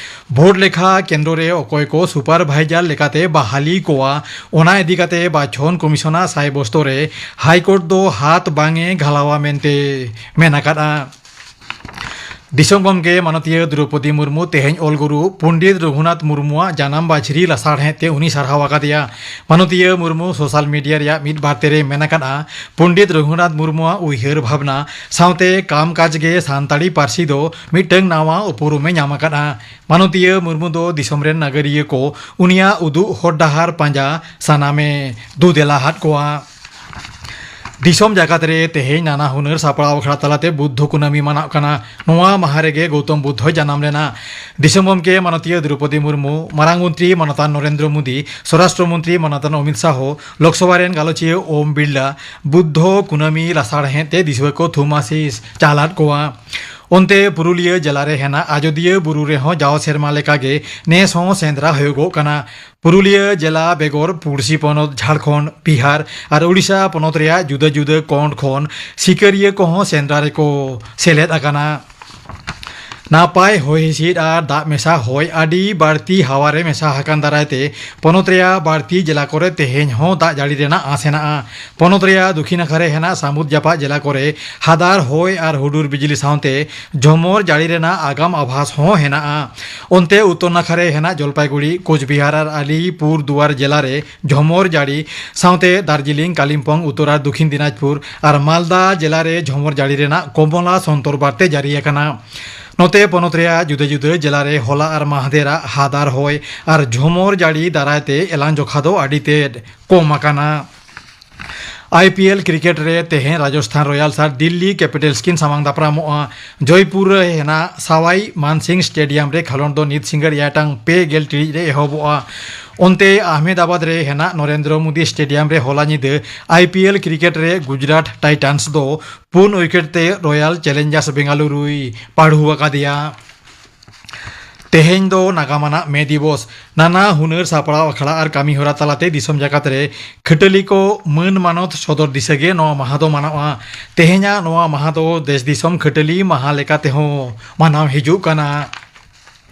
ᱵᱷᱳᱴ ᱞᱮᱠᱷᱟ ᱠᱮᱱᱫᱨᱚ ᱨᱮ ᱚᱠᱚᱭ ᱠᱚ ᱥᱩᱯᱟᱨᱵᱷᱟᱭᱡᱟᱨ ᱞᱮᱠᱟᱛᱮ ᱵᱟᱦᱟᱞᱤ ᱠᱚᱣᱟ, ᱚᱱᱟ ᱤᱫᱤ ᱠᱟᱛᱮ ᱵᱟᱪᱷᱚᱱ ᱠᱚᱢᱤᱥᱚᱱᱟᱜ ᱥᱟᱭ ᱵᱚᱥᱛᱚ ᱨᱮ ᱦᱟᱭᱠᱳᱨᱴ ᱫᱚ ᱦᱟᱛ ᱵᱟᱝ ᱮ ᱜᱷᱟᱞᱟᱣᱟ ᱢᱮᱱᱛᱮ ᱢᱮᱱ ᱟᱠᱟᱫᱼᱟ᱾ ᱫᱤᱥᱚᱢ ᱜᱚᱢᱠᱮ ᱢᱟᱱᱚᱛᱤᱭᱟᱹ ᱫᱨᱚᱣᱯᱚᱫᱤ ᱢᱩᱨᱢᱩ ᱛᱮᱦᱮᱧ ᱚᱞ ᱜᱩᱨᱩ ᱯᱚᱱᱰᱤᱛ ᱨᱚᱜᱷᱩᱱᱟᱛᱷ ᱢᱩᱨᱢᱩᱣᱟᱜ ᱡᱟᱱᱟᱢ ᱵᱟᱹᱪᱷᱨᱤ ᱞᱟᱥᱟᱲᱦᱮᱫ ᱛᱮ ᱩᱱᱤ ᱥᱟᱨᱦᱟᱣ ᱟᱠᱟᱫᱮᱭᱟ᱾ ᱢᱟᱱᱚᱛᱤᱭᱟᱹ ᱢᱩᱨᱢᱩ ᱥᱳᱥᱟᱞ ᱢᱤᱰᱤᱭᱟ ᱨᱮᱭᱟᱜ ᱢᱤᱫ ᱵᱟᱨᱛᱮ ᱨᱮ ᱢᱮᱱ ᱟᱠᱟᱫᱼᱟ, ᱯᱚᱱᱰᱤᱛ ᱨᱚᱜᱷᱩᱱᱟᱛᱷ ᱢᱩᱨᱢᱩᱣᱟᱜ ᱩᱭᱦᱟᱹᱨ ᱵᱷᱟᱵᱽᱱᱟ ᱥᱟᱶᱛᱮ ᱠᱟᱢ ᱠᱟᱡᱽ ᱜᱮ ᱥᱟᱱᱛᱟᱲᱤ ᱯᱟᱹᱨᱥᱤ ᱫᱚ ᱢᱤᱫᱴᱟᱝ ᱱᱟᱣᱟ ᱩᱯᱨᱩᱢᱮ ᱧᱟᱢ ᱟᱠᱟᱫᱼᱟ᱾ ᱢᱟᱱᱚᱛᱤᱭᱟᱹ ᱢᱩᱨᱢᱩ ᱫᱚ ᱫᱤᱥᱚᱢ ᱨᱮᱱ ᱱᱟᱜᱟᱨᱤᱭᱟᱹ ᱠᱚ ᱩᱱᱤᱭᱟᱜ ᱩᱫᱩᱜ ᱦᱚᱨ ᱰᱟᱦᱟᱨ ᱯᱟᱸᱡᱟ ᱥᱟᱱᱟᱢᱮ ᱫᱩᱫᱮᱞᱟ ᱦᱟᱫ ᱠᱚᱣᱟ᱾ ᱫᱤᱥᱚᱢ ᱡᱟᱠᱟᱛ ᱨᱮ ᱛᱮᱦᱮᱧ ᱱᱟᱱᱟ ᱦᱩᱱᱟᱹᱨ ᱥᱟᱯᱲᱟᱣ ᱟᱠᱷᱲᱟ ᱛᱟᱞᱟᱛᱮ ᱵᱩᱫᱽᱫᱷᱚ ᱠᱩᱱᱟᱹᱢᱤ ᱢᱟᱱᱟᱜ ᱠᱟᱱᱟ᱾ ᱱᱚᱣᱟ ᱢᱟᱦᱟ ᱨᱮᱜᱮ ᱜᱳᱛᱚᱢ ᱵᱩᱫᱽᱫᱷᱚᱭ ᱡᱟᱱᱟᱢ ᱞᱮᱱᱟ᱾ ᱫᱤᱥᱚᱢ ᱜᱚᱢᱠᱮ ᱢᱟᱱᱚᱛᱤᱭᱟᱹ ᱫᱨᱚᱯᱚᱫᱤ ᱢᱩᱨᱢᱩ, ᱢᱟᱨᱟᱝ ᱢᱚᱱᱛᱨᱤ ᱢᱟᱱᱚᱛᱟᱱ ᱱᱚᱨᱮᱱᱫᱨᱚ ᱢᱳᱫᱤ, ᱥᱚᱨᱟᱥᱴᱨᱚ ᱢᱚᱱᱛᱨᱤ ᱢᱟᱱᱚᱛᱟᱱ ᱚᱢᱤᱛ ᱥᱟᱦᱚ, ᱞᱳᱠᱥᱚᱵᱷᱟ ᱨᱮᱱ ᱜᱟᱞᱚᱪᱤᱭᱟᱹ ᱳᱢ ᱵᱤᱨᱞᱟ ᱵᱩᱫᱽᱫᱷᱚ ᱠᱩᱱᱟᱹᱢᱤ ᱞᱟᱥᱟᱲᱦᱮᱸᱫ ᱛᱮ ᱫᱤᱥᱩᱣᱟᱹ ᱠᱚ ᱛᱷᱩᱢ ᱟᱥᱤᱥ ᱪᱟᱞ ᱟᱫ ᱠᱚᱣᱟ᱾ ᱚᱱᱛᱮ ᱯᱩᱨᱩᱞᱤᱭᱟᱹ ᱡᱮᱞᱟ ᱨᱮ ᱦᱮᱱᱟᱜ ᱟᱡᱚᱫᱤᱭᱟᱹ ᱵᱩᱨᱩ ᱨᱮᱦᱚᱸ ᱡᱟᱣ ᱥᱮᱨᱢᱟ ᱞᱮᱠᱟᱜᱮ ᱱᱮᱥ ᱦᱚᱸ ᱥᱮᱸᱫᱽᱨᱟ ᱦᱩᱭᱩᱜᱚᱜ ᱠᱟᱱᱟ᱾ ᱯᱩᱨᱩᱞᱤᱭᱟᱹ ᱡᱮᱞᱟ ᱵᱮᱜᱚᱨ ᱯᱩᱲᱥᱤ ᱯᱚᱱᱚᱛ ᱡᱷᱟᱲᱠᱷᱚᱸᱰ, ᱵᱤᱦᱟᱨ ᱟᱨ ᱳᱰᱤᱥᱟ ᱯᱚᱱᱚᱛ ᱨᱮᱭᱟᱜ ᱡᱩᱫᱟᱹ ᱡᱩᱫᱟᱹ ᱠᱚᱬ ᱠᱷᱚᱱ ᱥᱤᱠᱟᱹᱨᱤᱭᱟᱹ ᱠᱚᱦᱚᱸ ᱥᱮᱸᱫᱽᱨᱟ ᱨᱮᱠᱚ ᱥᱮᱞᱮᱫ ᱟᱠᱟᱱᱟ᱾ ᱱᱟᱯᱟᱭ ᱦᱚᱭ ᱦᱤᱸᱥᱤᱫ ᱟᱨ ᱫᱟᱜ ᱢᱮᱥᱟ ᱦᱚᱭ ᱟᱹᱰᱤ ᱵᱟᱹᱲᱛᱤ ᱦᱟᱣᱟ ᱨᱮ ᱢᱮᱥᱟ ᱟᱠᱟᱱ ᱫᱟᱨᱟᱭ ᱛᱮ ᱯᱚᱱᱚᱛ ᱨᱮᱭᱟᱜ ᱵᱟᱹᱲᱛᱤ ᱡᱮᱞᱟ ᱠᱚᱨᱮ ᱛᱮᱦᱮᱧ ᱦᱚᱸ ᱫᱟᱜ ᱡᱟᱹᱲᱤ ᱨᱮᱱᱟᱜ ᱟᱸᱥ ᱦᱮᱱᱟᱜᱼᱟ᱾ ᱯᱚᱱᱚᱛ ᱨᱮᱭᱟᱜ ᱫᱚᱠᱷᱤᱱ ᱱᱟᱠᱷᱟ ᱨᱮ ᱦᱮᱱᱟᱜ ᱥᱟᱹᱢᱩᱫ ᱡᱟᱯᱟᱜ ᱡᱮᱞᱟ ᱠᱚᱨᱮ ᱦᱟᱫᱟᱨ ᱦᱚᱭ ᱟᱨ ᱦᱩᱰᱩᱨ ᱵᱤᱡᱽᱞᱤ ᱥᱟᱶᱛᱮ ᱡᱷᱚᱢᱚᱨ ᱡᱟᱹᱲᱤ ᱨᱮᱱᱟᱜ ᱟᱜᱟᱢ ᱟᱵᱷᱟᱥ ᱦᱚᱸ ᱦᱮᱱᱟᱜᱼᱟ᱾ ᱚᱱᱛᱮ ᱩᱛᱛᱚᱨ ᱱᱟᱠᱷᱟ ᱨᱮ ᱦᱮᱱᱟᱜ ᱡᱚᱞᱯᱟᱭᱜᱩᱲᱤ, ᱠᱳᱪᱵᱤᱦᱟᱨ ᱟᱨ ᱟᱞᱤᱯᱩᱨ ᱫᱩᱣᱟᱨ ᱡᱮᱞᱟ ᱨᱮ ᱡᱷᱚᱢᱚᱨ ᱡᱟᱹᱲᱤ ᱥᱟᱶᱛᱮ ᱫᱟᱨᱡᱤᱞᱤᱝ, ᱠᱟᱞᱤᱢᱯᱚᱝ, ᱩᱛᱛᱚᱨ ᱟᱨ ᱫᱚᱠᱷᱤᱱ ᱫᱤᱱᱟᱡᱽᱯᱩᱨ ᱟᱨ ᱢᱟᱞᱫᱟ ᱡᱮᱞᱟ ᱨᱮ ᱡᱷᱚᱢᱚᱨ ᱡᱟᱹᱲᱤ ᱨᱮᱱᱟᱜ ᱠᱚᱢᱚᱞᱟ ᱥᱚᱱᱛᱚᱨ ᱵᱟᱨᱛᱮ ᱡᱟᱹᱨᱤ ᱟᱠᱟᱱᱟ᱾ ᱱᱚᱛᱮ ᱯᱚᱱᱚᱛ ᱨᱮᱭᱟᱜ ᱡᱩᱫᱟᱹ ᱡᱩᱫᱟᱹ ᱡᱮᱞᱟ ᱨᱮ ᱦᱚᱞᱟ ᱟᱨ ᱢᱟᱦᱫᱮᱨᱟᱜ ᱦᱟᱫᱟᱨ ᱦᱚᱭ ᱟᱨ ᱡᱷᱚᱢᱚᱨ ᱡᱟᱹᱲᱤ ᱫᱟᱨᱟᱭ ᱛᱮ ᱮᱞᱟᱝ ᱡᱚᱠᱷᱟ ᱫᱚ ᱟᱹᱰᱤ ᱛᱮᱫ ᱠᱚᱢ ᱟᱠᱟᱱᱟ᱾ ᱟᱭ ᱯᱤ ᱮᱞ ᱠᱨᱤᱠᱮᱴ ᱨᱮ ᱛᱮᱦᱮᱧ ᱨᱟᱡᱚᱥᱛᱷᱟᱱ ᱨᱚᱭᱟᱞᱥ ᱟᱨ ᱫᱤᱞᱞᱤ ᱠᱮᱯᱤᱴᱟᱞᱥ ᱠᱤᱱ ᱥᱟᱢᱟᱝ ᱫᱟᱯᱨᱟᱢᱚᱜᱼᱟ᱾ ᱡᱚᱭᱯᱩᱨ ᱨᱮ ᱦᱮᱱᱟᱜ ᱥᱟᱣᱟᱭ ᱢᱟᱱᱥᱤᱝ ᱥᱴᱮᱰᱤᱭᱟᱢ ᱨᱮ ᱠᱷᱮᱞᱳᱰ ᱫᱚ ᱱᱤᱛ ᱥᱤᱸᱜᱟᱹᱲ ᱮᱭᱟᱭ ᱴᱟᱲᱟᱝ ᱯᱮ ᱜᱮᱞ ᱴᱤᱲᱤᱡ ᱨᱮ ᱮᱦᱚᱵᱚᱜᱼᱟ᱾ ᱚᱱᱛᱮ ᱟᱦᱢᱮᱫᱟᱵᱟᱫᱽ ᱨᱮ ᱦᱮᱱᱟᱜ ᱱᱚᱨᱮᱱᱫᱨᱚ ᱢᱳᱫᱤ ᱥᱴᱮᱰᱤᱭᱟᱢ ᱨᱮ ᱦᱚᱞᱟ ᱧᱤᱫᱟᱹ ᱟᱭ ᱯᱤ ᱮᱞ ᱠᱨᱤᱠᱮᱴ ᱨᱮ ᱜᱩᱡᱽᱨᱟᱴ ᱴᱟᱭᱴᱟᱱᱥ ᱫᱚ ᱯᱩᱱ ᱩᱭᱠᱮᱴ ᱛᱮ ᱨᱚᱭᱟᱞ ᱪᱮᱞᱮᱧᱡᱟᱨᱥ ᱵᱮᱝᱜᱟᱞᱩᱨᱩᱭ ᱯᱟᱹᱲᱦᱩ ᱟᱠᱟᱫᱮᱭᱟ᱾ ᱛᱮᱦᱮᱧ ᱫᱚ ᱱᱟᱜᱟᱢ ᱟᱱᱟᱜ ᱢᱮ ᱫᱤᱵᱚᱥ᱾ ᱱᱟᱱᱟ ᱦᱩᱱᱟᱹᱨ ᱥᱟᱯᱲᱟᱣ ᱟᱠᱷᱲᱟ ᱟᱨ ᱠᱟᱹᱢᱤ ᱦᱚᱨᱟ ᱛᱟᱞᱟᱛᱮ ᱫᱤᱥᱚᱢ ᱡᱟᱠᱟᱛ ᱨᱮ ᱠᱷᱟᱹᱴᱟᱹᱞᱤ ᱠᱚ ᱢᱟᱹᱱ ᱢᱟᱱᱚᱛ ᱥᱚᱫᱚᱨ ᱫᱤᱥᱟᱹ ᱜᱮ ᱱᱚᱣᱟ ᱢᱟᱦᱟ ᱫᱚ ᱢᱟᱱᱟᱣᱟ᱾ ᱛᱮᱦᱮᱧᱟᱜ ᱱᱚᱣᱟ ᱢᱟᱦᱟ ᱫᱚ ᱫᱮᱥ ᱫᱤᱥᱚᱢ ᱠᱷᱟᱹᱴᱟᱹᱞᱤ ᱢᱟᱦᱟ ᱞᱮᱠᱟ ᱛᱮᱦᱚᱸ ᱢᱟᱱᱟᱣ ᱦᱤᱡᱩᱜ ᱠᱟᱱᱟ᱾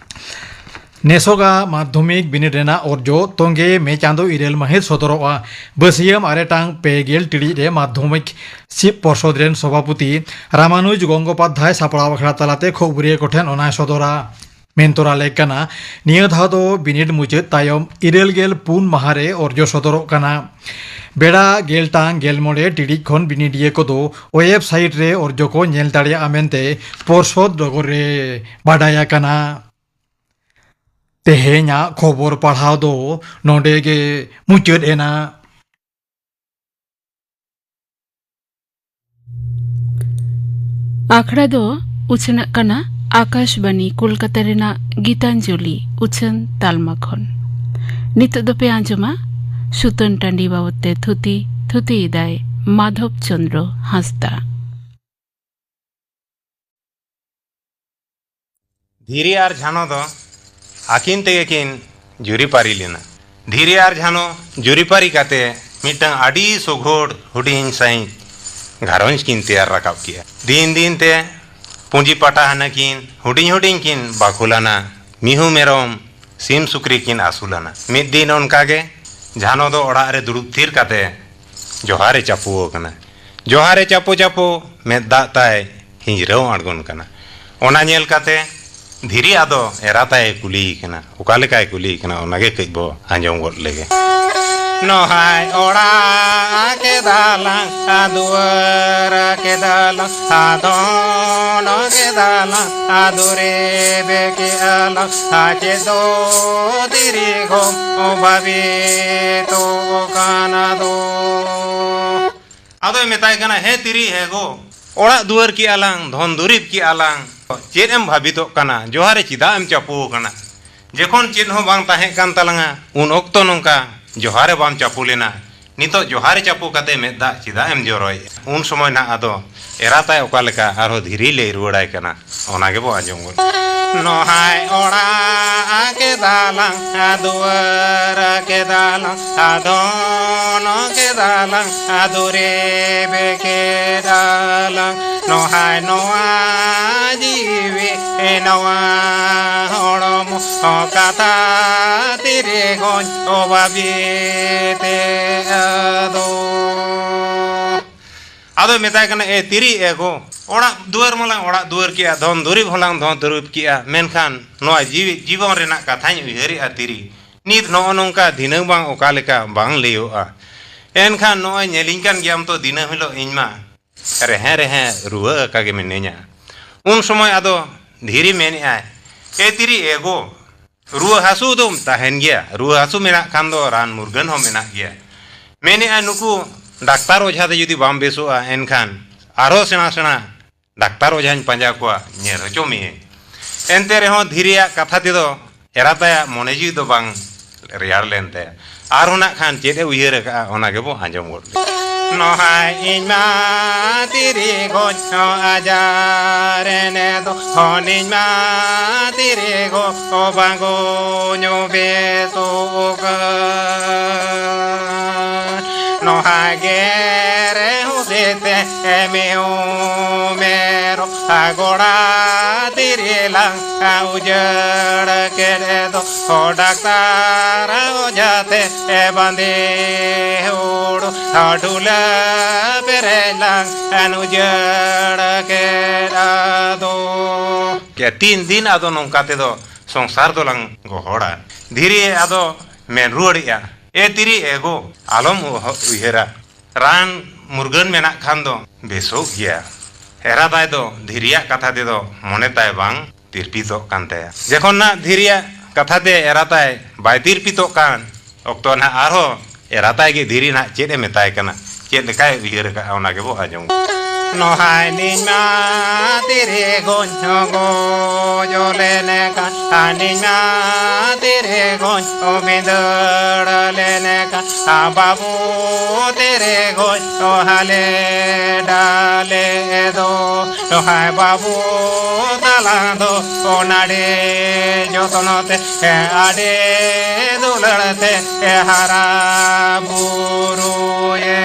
ᱱᱮᱥᱚᱜᱟ ᱢᱟᱫᱽᱫᱷᱚᱢᱤᱠ ᱵᱤᱱᱤᱰ ᱨᱮᱱᱟᱜ ᱚᱨᱡᱚ ᱛᱚᱸᱜᱮ ᱢᱮ ᱪᱟᱸᱫᱚ ᱤᱨᱟᱹᱞ ᱢᱟᱹᱦᱤᱛ ᱥᱚᱫᱚᱨᱚᱜᱼᱟ᱾ ᱵᱟᱹᱥᱭᱟᱹᱢ ᱟᱨᱮ ᱴᱟᱲᱟᱝ ᱯᱮ ᱜᱮᱞ ᱴᱤᱲᱤᱡ ᱨᱮ ᱢᱟᱫᱽᱫᱷᱚᱢᱤᱠ ᱥᱤᱵ ᱯᱚᱨᱥᱚᱫ ᱨᱮᱱ ᱥᱚᱵᱷᱟᱯᱚᱛᱤ ᱨᱟᱢᱟᱱᱩᱡ ᱜᱚᱝᱜᱳᱯᱟᱫᱽᱫᱷᱟᱭ ᱥᱟᱯᱲᱟᱣ ᱟᱠᱷᱲᱟ ᱛᱟᱞᱟᱛᱮ ᱠᱷᱚᱵᱚᱨᱤᱭᱟᱹ ᱠᱚᱴᱷᱮᱱ ᱚᱱᱟᱭ ᱥᱚᱫᱚᱨᱟ᱾ ᱢᱮᱱ ᱛᱚᱨᱟ ᱞᱮᱠ ᱠᱟᱱᱟ, ᱱᱤᱭᱟᱹ ᱫᱷᱟᱣ ᱫᱚ ᱵᱤᱱᱤᱰ ᱢᱩᱪᱟᱹᱫ ᱛᱟᱭᱚᱢ ᱤᱨᱟᱹᱞ ᱜᱮᱞ ᱯᱩᱱ ᱢᱟᱦᱟ ᱨᱮ ᱚᱨᱡᱚ ᱥᱚᱫᱚᱨᱚᱜ ᱠᱟᱱᱟ᱾ ᱵᱮᱲᱟ ᱜᱮᱞ ᱴᱟᱲᱟᱝ ᱜᱮᱞ ᱢᱚᱬᱮ ᱴᱤᱲᱤᱡ ᱠᱷᱚᱱ ᱵᱤᱱᱤᱰᱤᱭᱟᱹ ᱠᱚᱫᱚ ᱳᱭᱮᱵᱽᱥᱟᱭᱤᱴ ᱨᱮ ᱚᱨᱡᱚ ᱠᱚ ᱧᱮᱞ ᱫᱟᱲᱮᱭᱟᱜᱼᱟ ᱢᱮᱱᱛᱮ ᱯᱚᱨᱥᱚᱫ ᱰᱚᱜᱚᱨ ᱨᱮ ᱵᱟᱰᱟᱭ ᱟᱠᱟᱱᱟ᱾ ᱛᱮᱦᱮᱧᱟᱜ ᱠᱷᱚᱵᱚᱨ ᱯᱟᱲᱦᱟᱣ ᱫᱚ ᱱᱚᱰᱮ ᱜᱮ ᱢᱩᱪᱟᱹᱫ ᱮᱱᱟ᱾ ᱟᱠᱷᱲᱟ ᱫᱚ ᱩᱪᱷᱟᱹᱱᱟᱜ ᱠᱟᱱᱟ ᱟᱠᱟᱥᱵᱟᱱᱤ ᱠᱳᱞᱠᱟᱛᱟ ᱨᱮᱱᱟᱜ ᱜᱤᱛᱟᱧᱡᱚᱞᱤ ᱩᱪᱷᱟᱹᱱ ᱛᱟᱞᱢᱟ ᱠᱷᱚᱱ᱾ ᱱᱤᱛᱚᱜ ᱫᱚᱯᱮ ᱟᱸᱡᱚᱢᱟ ᱥᱩᱛᱟᱹᱱ ᱴᱟᱺᱰᱤ ᱵᱟᱵᱚᱫ ᱛᱮ ᱛᱷᱩᱛᱤ᱾ ᱛᱷᱩᱛᱤᱭᱮᱫᱟᱭ ᱢᱟᱫᱷᱚᱵ ᱪᱚᱸᱫᱽᱨᱚ ᱦᱟᱸᱥᱫᱟ᱾ ᱫᱷᱤᱨᱤ ᱟᱨ ᱡᱷᱟᱱᱚ ᱫᱚ ᱟᱹᱠᱤᱱ ᱛᱮᱜᱮ ᱠᱤᱱ ᱡᱩᱨᱤᱯᱟᱹᱨᱤ ᱞᱮᱱᱟ᱾ ᱫᱷᱤᱨᱤ ᱟᱨ ᱡᱷᱟᱱᱚ ᱡᱩᱨᱤᱯᱟᱹᱨᱤ ᱠᱟᱛᱮ ᱢᱤᱫᱴᱟᱝ ᱟᱹᱰᱤ ᱥᱩᱜᱷᱚᱲ ᱦᱩᱰᱤᱧ ᱥᱟᱺᱦᱤᱡ ᱜᱷᱟᱨᱚᱸᱡᱽ ᱠᱤᱱ ᱛᱮᱭᱟᱨ ᱨᱟᱠᱟᱵ ᱠᱮᱜᱼᱟ᱾ ᱫᱤᱱ ᱫᱤᱱ ᱛᱮ ᱯᱩᱸᱡᱤ ᱯᱟᱴᱟ ᱦᱟᱱᱟ ᱠᱤᱱ ᱦᱩᱰᱤᱧ ᱦᱩᱰᱤᱧ ᱠᱤᱱ ᱵᱟᱠᱷᱩᱞᱟᱱᱟ᱾ ᱢᱤᱦᱩ ᱢᱮᱨᱚᱢ ᱥᱤᱢ ᱥᱩᱠᱨᱤ ᱠᱤᱱ ᱟᱹᱥᱩᱞᱟᱱᱟ᱾ ᱢᱤᱫ ᱫᱤᱱ ᱚᱱᱠᱟ ᱜᱮ ᱡᱷᱟᱱᱚ ᱫᱚ ᱚᱲᱟᱜ ᱨᱮ ᱫᱩᱲᱩᱵ ᱛᱷᱤᱨ ᱠᱟᱛᱮ ᱡᱚᱦᱟᱨᱮ ᱪᱟᱯᱚ ᱟᱠᱟᱱᱟ᱾ ᱡᱚᱦᱟᱨᱮ ᱪᱟᱯᱚ ᱪᱟᱯᱚ ᱢᱮᱫ ᱫᱟᱜ ᱛᱟᱭ ᱦᱤᱸᱡᱽᱨᱟᱹᱣ ᱟᱬᱜᱚᱱ ᱠᱟᱱᱟ᱾ ᱚᱱᱟ ᱧᱮᱞ ᱠᱟᱛᱮ ᱫᱷᱤᱨᱤ ᱟᱫᱚ ᱮᱨᱟ ᱛᱟᱭ ᱠᱩᱞᱤᱭᱮ ᱠᱟᱱᱟ᱾ ᱚᱠᱟ ᱞᱮᱠᱟᱭ ᱠᱩᱞᱤᱭᱮ ᱠᱟᱱᱟ, ᱚᱱᱟ ᱜᱮ ᱠᱟᱹᱡ ᱵᱚ ᱟᱸᱡᱚᱢ ᱜᱚᱫ ᱞᱮᱜᱮ᱾ ᱱᱚᱦᱟᱭ ᱚᱲᱟᱜ ᱠᱮᱫᱟᱞᱟᱝ, ᱫᱩᱣᱟᱹᱨ ᱠᱮᱫᱟᱞᱟᱝ, ᱟᱫᱚᱱ ᱠᱮᱫᱟᱞᱟᱝ, ᱫᱩᱨᱤᱵ ᱠᱮᱫᱟᱞᱟᱝ, ᱪᱮᱫ ᱫᱚ ᱫᱷᱤᱨᱤ ᱜᱚᱢ ᱵᱷᱟᱵᱤᱛᱚᱜ ᱠᱟᱱᱟ ᱫᱚ᱾ ᱟᱫᱚᱭ ᱢᱮᱛᱟᱭ ᱠᱟᱱᱟ, "ᱦᱮ ᱛᱤᱨᱤ, ᱦᱮ ᱜᱚ, ᱚᱲᱟᱜ ᱫᱩᱣᱟᱹᱨ ᱠᱮᱜᱼᱟ ᱞᱟᱝ, ᱫᱷᱚᱱ ᱫᱩᱨᱤᱵ ᱠᱮᱜᱼᱟ ᱞᱟᱝ, ᱪᱮᱫ ᱮᱢ ᱵᱷᱟᱵᱤᱛᱚᱜ ᱠᱟᱱᱟ? ᱡᱚᱦᱟᱨᱮ ᱪᱮᱫᱟᱜ ᱮᱢ ᱪᱟᱯᱚ ᱟᱠᱟᱱᱟ? ᱡᱚᱠᱷᱚᱱ ᱪᱮᱫ ᱦᱚᱸ ᱵᱟᱝ ᱛᱟᱦᱮᱸ ᱠᱟᱱ ᱛᱟᱞᱟᱝᱟ, ᱩᱱ ᱚᱠᱛᱚ ᱱᱚᱝᱠᱟ ᱡᱚᱦᱟᱨᱮ ᱵᱟᱢ ᱪᱟᱯᱚ ᱞᱮᱱᱟ᱾ ᱱᱤᱛᱚᱜ ᱡᱚᱦᱟᱨᱮ ᱪᱟᱯᱚ ᱠᱟᱛᱮ ᱢᱮᱫ ᱫᱟᱜ ᱪᱮᱫᱟᱜ ᱮᱢ ᱡᱚᱨᱚᱭᱮᱫᱼᱟ?" ᱩᱱ ᱥᱚᱢᱚᱭ ᱱᱟᱜ ᱟᱫᱚ ᱮᱨᱟ ᱛᱟᱭ ᱚᱠᱟ ᱞᱮᱠᱟ ᱟᱨᱦᱚᱸ ᱫᱷᱤᱨᱤ ᱞᱟᱹᱭ ᱨᱩᱣᱟᱹᱲᱟᱭ ᱠᱟᱱᱟ, ᱚᱱᱟ ᱜᱮᱵᱚ ᱟᱸᱡᱚᱢ ᱜᱚᱫ᱾ ᱱᱚᱦᱟᱭ ᱚᱲᱟᱜ ᱠᱮᱫᱟᱞᱟᱝ, ᱫᱩᱣᱟᱹᱨ ᱠᱮᱫᱟᱞᱟᱝ, ᱟᱫᱚᱱ ᱠᱮᱫᱟᱞᱟᱝ, ᱫᱩᱨᱤᱵ ᱠᱮᱫᱟᱞᱟᱝ, ᱱᱚᱦᱟᱭ ᱱᱚᱣᱟ ᱡᱤᱣᱤ ᱱᱚᱣᱟ ᱦᱚᱲᱢᱚ ᱠᱟᱛᱷᱟ ᱛᱤᱨᱮ ᱜᱚᱡ ᱵᱟᱵᱤᱛᱮ ᱟᱫᱚ᱾ ᱟᱫᱚᱭ ᱢᱮᱛᱟᱭ ᱠᱟᱱᱟ, "ᱮ ᱛᱤᱨᱤ, ᱮ ᱜᱚ, ᱚᱲᱟᱜ ᱫᱩᱣᱟᱹᱨ ᱢᱟᱞᱟᱝ ᱚᱲᱟᱜ ᱫᱩᱣᱟᱹᱨ ᱠᱮᱜᱼᱟ, ᱫᱷᱚᱱ ᱫᱩᱨᱤᱵ ᱦᱚᱸᱞᱟᱝ ᱫᱷᱚᱱ ᱫᱩᱨᱤᱵ ᱠᱮᱜᱼᱟ, ᱢᱮᱱᱠᱷᱟᱱ ᱱᱚᱣᱟ ᱡᱤᱣᱤ ᱡᱤᱵᱚᱱ ᱨᱮᱱᱟᱜ ᱠᱟᱛᱷᱟᱧ ᱩᱭᱦᱟᱹᱨᱮᱜᱼᱟ ᱛᱤᱨᱤ᱾ ᱱᱤᱛ ᱱᱚᱜᱼᱚ ᱱᱚᱝᱠᱟ ᱫᱷᱤᱱᱟᱹᱝ ᱵᱟᱝ ᱚᱠᱟ ᱞᱮᱠᱟ ᱵᱟᱝ ᱞᱟᱹᱭᱚᱜᱼᱟ᱾ ᱮᱱᱠᱷᱟᱱ ᱱᱚᱜᱼᱚᱭ ᱧᱮᱞᱤᱧ ᱠᱟᱱ ᱜᱮᱭᱟᱢ ᱛᱚ ᱫᱤᱱᱟᱹᱢ ᱦᱤᱞᱳᱜ ᱤᱧ ᱢᱟ ᱨᱮᱦᱮ ᱨᱮᱦᱮ ᱨᱩᱣᱟᱹ ᱟᱠᱟ ᱜᱮ ᱢᱤᱱᱟᱹᱧᱟ᱾" ᱩᱱ ᱥᱚᱢᱚᱭ ᱟᱫᱚ ᱫᱷᱤᱨᱤ ᱢᱮᱱᱮᱜᱼᱟᱭ, "ᱮ ᱛᱤᱨᱤ, ᱮ ᱜᱚ, ᱨᱩᱣᱟᱹ ᱦᱟᱹᱥᱩ ᱫᱚᱢ ᱛᱟᱦᱮᱱ ᱜᱮᱭᱟ, ᱨᱩᱣᱟᱹ ᱦᱟᱹᱥᱩ ᱢᱮᱱᱟᱜ ᱠᱷᱟᱱ ᱫᱚ ᱨᱟᱱ ᱢᱩᱨᱜᱟᱹᱱ ᱦᱚᱸ ᱢᱮᱱᱟᱜ ᱜᱮᱭᱟ᱾ ᱢᱮᱱᱮᱜᱼᱟ ᱱᱩᱠᱩ ᱰᱟᱠᱛᱟᱨ ᱚᱡᱷᱟ ᱛᱮ ᱡᱩᱫᱤ ᱵᱟᱢ ᱵᱮᱥᱚᱜᱼᱟ, ᱮᱱᱠᱷᱟᱱ ᱟᱨᱦᱚᱸ ᱥᱮᱬᱟ ᱥᱮᱬᱟ ᱰᱟᱠᱛᱟᱨ ᱚᱡᱷᱟᱧ ᱯᱟᱸᱡᱟ ᱠᱚᱣᱟ, ᱧᱮᱞ ᱦᱚᱪᱚ ᱢᱮᱭᱟᱹᱧ᱾ ᱮᱱᱛᱮ ᱨᱮᱦᱚᱸ ᱫᱷᱤᱨᱤᱭᱟᱜ ᱠᱟᱛᱷᱟ ᱛᱮᱫᱚ ᱮᱨᱟᱛᱟᱭᱟᱜ ᱢᱚᱱᱮ ᱡᱤᱣᱤ ᱫᱚ ᱵᱟᱝ ᱨᱮᱭᱟᱲ ᱞᱮᱱ ᱛᱟᱭᱟ᱾ ᱟᱨᱦᱚᱸ ᱱᱟᱜ ᱠᱷᱟᱱ ᱪᱮᱫ ᱮ ᱩᱭᱦᱟᱹᱨ ᱟᱠᱟᱫᱼᱟ, ᱚᱱᱟ ᱜᱮᱵᱚ ᱟᱸᱡᱚᱢ ᱜᱚᱫ ᱞᱮᱜᱮ᱾ ᱱᱚᱦᱟᱭ ᱤᱧ ᱢᱟ ᱛᱤᱨᱤ ᱜᱚᱡ ᱦᱚᱸ ᱟᱡᱟᱨ ᱮᱱᱮ ᱫᱚ, ᱦᱚᱱᱤᱧ ᱢᱟ ᱛᱤᱨᱤ ᱜᱚ ᱵᱟᱝ ᱜᱚ ᱧᱚ ᱵᱮᱥᱚᱜ ᱠᱟᱱ᱾ ᱱᱚᱦᱟ ᱜᱮ ᱨᱮ ᱦᱩᱫᱤᱛᱮ ᱢᱤᱦᱩ ᱢᱮᱨᱚᱢ ᱜᱚᱲᱟ ᱛᱤᱨᱤ ᱞᱟᱝ ᱩᱡᱟᱹᱲ ᱠᱮᱫ ᱫᱚ, ᱦᱚ ᱰᱟᱠᱛᱟᱨ ᱚᱡᱷᱟ ᱛᱮ ᱵᱟᱸᱫᱮ ᱦᱩᱲᱩ ᱰᱷᱩᱞᱟᱹ ᱯᱮᱨᱮᱡ ᱞᱟᱝ ᱩᱡᱟᱹᱲ ᱠᱮᱫ ᱫᱚ᱾ ᱛᱤᱱ ᱫᱤᱱ ᱟᱫᱚ ᱱᱚᱝᱠᱟ ᱛᱮᱫᱚ ᱥᱚᱝᱥᱟᱨ ᱫᱚᱞᱟᱝ ᱜᱚᱦᱚᱲᱟ? ᱫᱷᱤᱨᱤ ᱟᱫᱚ ᱢᱮᱱ ᱨᱩᱣᱟᱹᱲᱮᱜᱼᱟ, ᱮ ᱛᱤᱨᱤ ᱮ ᱜᱚ, ᱟᱞᱚᱢ ᱩᱭᱦᱟᱹᱨᱟ᱾ ᱨᱟᱱ ᱢᱩᱨᱜᱟᱹᱱ ᱢᱮᱱᱟᱜ ᱠᱷᱟᱱ ᱫᱚ ᱵᱮᱥᱚᱜ ᱜᱮᱭᱟ᱾ ᱮᱨᱟ ᱛᱟᱭ ᱫᱚ ᱫᱷᱤᱨᱤᱭᱟᱜ ᱠᱟᱛᱷᱟ ᱛᱮᱫᱚ ᱢᱚᱱᱮ ᱛᱟᱭ ᱵᱟᱝ ᱛᱤᱨᱯᱤᱛᱚᱜ ᱠᱟᱱ ᱛᱟᱭᱟ᱾ ᱡᱚᱠᱷᱚᱱ ᱱᱟᱜ ᱫᱷᱤᱨᱤᱭᱟᱜ ᱠᱟᱛᱷᱟ ᱛᱮ ᱮᱨᱟ ᱛᱟᱭ ᱵᱟᱭ ᱛᱤᱨᱯᱤᱛᱚᱜ ᱠᱟᱱ ᱚᱠᱛᱚ ᱱᱟᱜ ᱟᱨᱦᱚᱸ ᱮᱨᱟ ᱛᱟᱭ ᱜᱮ ᱫᱷᱤᱨᱤ ᱱᱟᱜ ᱪᱮᱫ ᱮ ᱢᱮᱛᱟᱭ ᱠᱟᱱᱟ, ᱪᱮᱫ ᱞᱮᱠᱟᱭ ᱩᱭᱦᱟᱹᱨ ᱟᱠᱟᱫᱼᱟ, ᱚᱱᱟ ᱜᱮᱵᱚ ᱟᱸᱡᱚᱢ᱾ ᱱᱚᱦᱟᱭ ᱱᱤᱧ ᱢᱟ ᱛᱤᱨᱤ ᱜᱚᱡ ᱦᱚᱸ ᱜᱚᱡᱚ ᱞᱮᱱᱮ ᱠᱟᱱ, ᱦᱟᱹᱱᱤᱧ ᱢᱟ ᱛᱤᱨᱤ ᱜᱚᱡ ᱦᱚᱸ ᱵᱤᱸᱫᱟᱹᱲ ᱞᱮᱱᱮ ᱠᱟᱱ, ᱟ ᱵᱟᱹᱵᱩ ᱛᱤᱨᱤ ᱜᱚᱡ ᱦᱚᱸ ᱦᱟᱞᱮ ᱰᱟᱞᱮ ᱫᱚ᱾ ᱱᱚᱦᱟᱭ ᱵᱟᱹᱵᱩ ᱛᱟᱞᱟᱝ ᱫᱚ ᱚᱱᱟᱲᱮ ᱡᱚᱛᱱᱚ ᱛᱮ ᱟᱹᱰᱤ ᱫᱩᱞᱟᱹᱲ ᱛᱮ ᱦᱟᱨᱟ ᱵᱩᱨᱩᱭᱮ᱾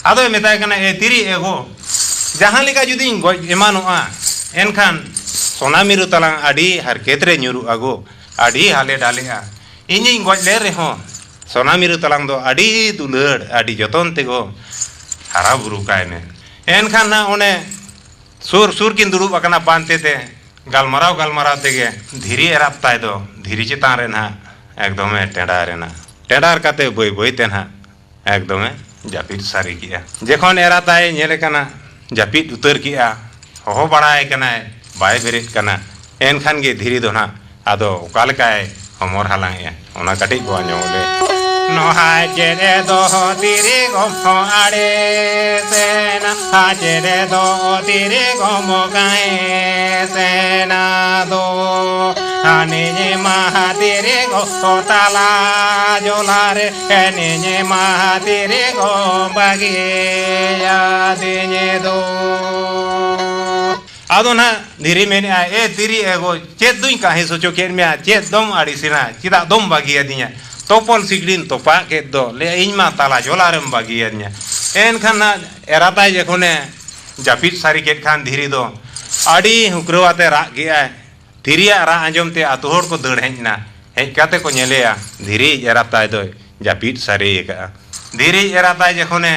ᱟᱫᱚᱭ ᱢᱮᱛᱟᱭ ᱠᱟᱱᱟ, ᱮ ᱛᱤᱨᱤ ᱮ ᱜᱚ, ᱡᱟᱦᱟᱸ ᱞᱮᱠᱟ ᱡᱩᱫᱤᱧ ᱜᱚᱡ ᱮᱢᱟᱱᱚᱜᱼᱟ, ᱮᱱᱠᱷᱟᱱ ᱥᱚᱱᱟ ᱢᱤᱨᱩ ᱛᱟᱞᱟᱝ ᱟᱹᱰᱤ ᱦᱟᱨᱠᱮᱛ ᱨᱮ ᱧᱩᱨᱩᱜᱼᱟ ᱜᱚ, ᱟᱹᱰᱤ ᱦᱟᱞᱮ ᱰᱟᱞᱮᱜᱼᱟ᱾ ᱤᱧᱤᱧ ᱜᱚᱡ ᱞᱮᱱ ᱨᱮᱦᱚᱸ ᱥᱚᱱᱟ ᱢᱤᱨᱩ ᱛᱟᱞᱟᱝ ᱫᱚ ᱟᱹᱰᱤ ᱫᱩᱞᱟᱹᱲ, ᱟᱹᱰᱤ ᱡᱚᱛᱚᱱ ᱛᱮᱜᱚ ᱦᱟᱨᱟ ᱵᱩᱨᱩ ᱠᱟᱭ ᱢᱮ᱾ ᱮᱱᱠᱷᱟᱱ ᱱᱟᱜ ᱚᱱᱮ ᱥᱩᱨ ᱥᱩᱨ ᱠᱤᱱ ᱫᱩᱲᱩᱵ ᱟᱠᱟᱱᱟ ᱯᱟᱱᱛᱮ ᱛᱮ, ᱜᱟᱞᱢᱟᱨᱟᱣ ᱜᱟᱞᱢᱟᱨᱟᱣ ᱛᱮᱜᱮ ᱫᱷᱤᱨᱤ ᱮᱨᱟᱯ ᱛᱟᱭ ᱫᱚ ᱫᱷᱤᱨᱤ ᱪᱮᱛᱟᱱ ᱨᱮ ᱱᱟᱦᱟᱜ ᱮᱠᱫᱚᱢᱮ ᱴᱮᱸᱰᱟᱨ ᱮᱱᱟ᱾ ᱴᱮᱸᱰᱟᱨ ᱠᱟᱛᱮ ᱵᱟᱹᱭ ᱵᱟᱹᱭ ᱛᱮ ᱱᱟᱦᱟᱜ ᱮᱠᱫᱚᱢᱮ ᱡᱟᱹᱯᱤᱫ ᱥᱟᱹᱨᱤ ᱠᱮᱜᱼᱟ᱾ ᱡᱚᱠᱷᱚᱱ ᱮᱨᱟ ᱛᱟᱭ ᱧᱮᱞᱮ ᱠᱟᱱᱟ, ᱡᱟᱹᱯᱤᱫ ᱩᱛᱟᱹᱨ ᱠᱮᱜᱼᱟ, ᱦᱚᱦᱚ ᱵᱟᱲᱟᱭ ᱠᱟᱱᱟᱭ, ᱵᱟᱭ ᱵᱮᱨᱮᱫ ᱠᱟᱱᱟ᱾ ᱮᱱᱠᱷᱟᱱ ᱜᱮ ᱫᱷᱤᱨᱤ ᱫᱚ ᱱᱟᱦᱟᱜ ᱟᱫᱚ ᱚᱠᱟ ᱞᱮᱠᱟᱭ ᱦᱚᱢᱚᱨ ᱦᱟᱞᱟᱝ ᱮᱜᱼᱟ, ᱚᱱᱟ ᱠᱟᱹᱴᱤᱡ ᱵᱚ ᱟᱸᱡᱚᱢ ᱞᱮ᱾ ᱱᱚᱣᱟ ᱪᱮᱫ ᱫᱚ ᱛᱤᱨᱤ ᱜᱚᱢ ᱟᱲᱮ ᱥᱮᱱᱟ, ᱪᱮᱫ ᱫᱚ ᱛᱤᱨᱤ ᱜᱚᱢ ᱜᱟᱹᱭ ᱥᱮᱱᱟ ᱫᱚ᱾ ᱦᱟᱱᱤ ᱢᱟ ᱛᱤᱨᱤ ᱜᱚ ᱛᱟᱞᱟ ᱡᱚᱞᱟ ᱨᱮ, ᱦᱟᱱᱤ ᱢᱟ ᱛᱤᱨᱤ ᱜᱚ ᱵᱟᱹᱜᱤᱭᱟ ᱫᱤᱧ ᱫᱚ᱾ ᱟᱫᱚ ᱱᱟᱦᱟᱜ ᱫᱷᱤᱨᱤ ᱢᱮᱱᱮᱜᱼᱟᱭ, "ᱮ ᱫᱷᱤᱨᱤ ᱮ ᱜᱚ, ᱪᱮᱫ ᱫᱩᱧ ᱠᱟᱹᱦᱤᱥ ᱦᱚᱪᱚ ᱠᱮᱫ ᱢᱮᱭᱟ? ᱪᱮᱫ ᱫᱚᱢ ᱟᱹᱲᱤᱥᱮᱱᱟ? ᱪᱮᱫᱟᱜ ᱫᱚᱢ ᱵᱟᱹᱜᱤᱭᱟᱫᱤᱧᱟ? ᱛᱚᱯᱚᱞ ᱥᱤᱠᱲᱤᱧ ᱛᱚᱯᱟᱜ ᱠᱮᱫ ᱫᱚ, ᱞᱟᱹᱭᱟ ᱤᱧ ᱢᱟ ᱛᱟᱞᱟ ᱡᱚᱞᱟ ᱨᱮᱢ ᱵᱟᱹᱜᱤᱭᱟᱫᱤᱧᱟ᱾" ᱮᱱᱠᱷᱟᱱ ᱱᱟᱦᱟᱜ ᱮᱨᱟᱛᱟᱭ ᱡᱚᱠᱷᱚᱱᱮ ᱡᱟᱹᱯᱤᱫ ᱥᱟᱹᱨᱤ ᱠᱮᱫ ᱠᱷᱟᱱ ᱫᱷᱤᱨᱤ ᱫᱚ ᱟᱹᱰᱤ ᱦᱩᱸᱠᱨᱟᱹᱣ ᱟᱛᱮ ᱨᱟᱜ ᱠᱮᱜᱼᱟᱭ᱾ ᱫᱷᱤᱨᱤᱭᱟᱜ ᱨᱟᱜ ᱟᱸᱡᱚᱢ ᱛᱮ ᱟᱛᱳ ᱦᱚᱲ ᱠᱚ ᱫᱟᱹᱲ ᱦᱮᱡ ᱮᱱᱟ᱾ ᱦᱮᱡ ᱠᱟᱛᱮ ᱠᱚ ᱧᱮᱞᱮᱭᱟ, ᱫᱷᱤᱨᱤ ᱮᱨᱟᱛᱟᱭ ᱫᱚᱭ ᱡᱟᱹᱯᱤᱫ ᱥᱟᱹᱨᱤ ᱟᱠᱟᱫᱼᱟ᱾ ᱫᱷᱤᱨᱤ ᱮᱨᱟᱛᱟᱭ ᱡᱚᱠᱷᱚᱱᱮ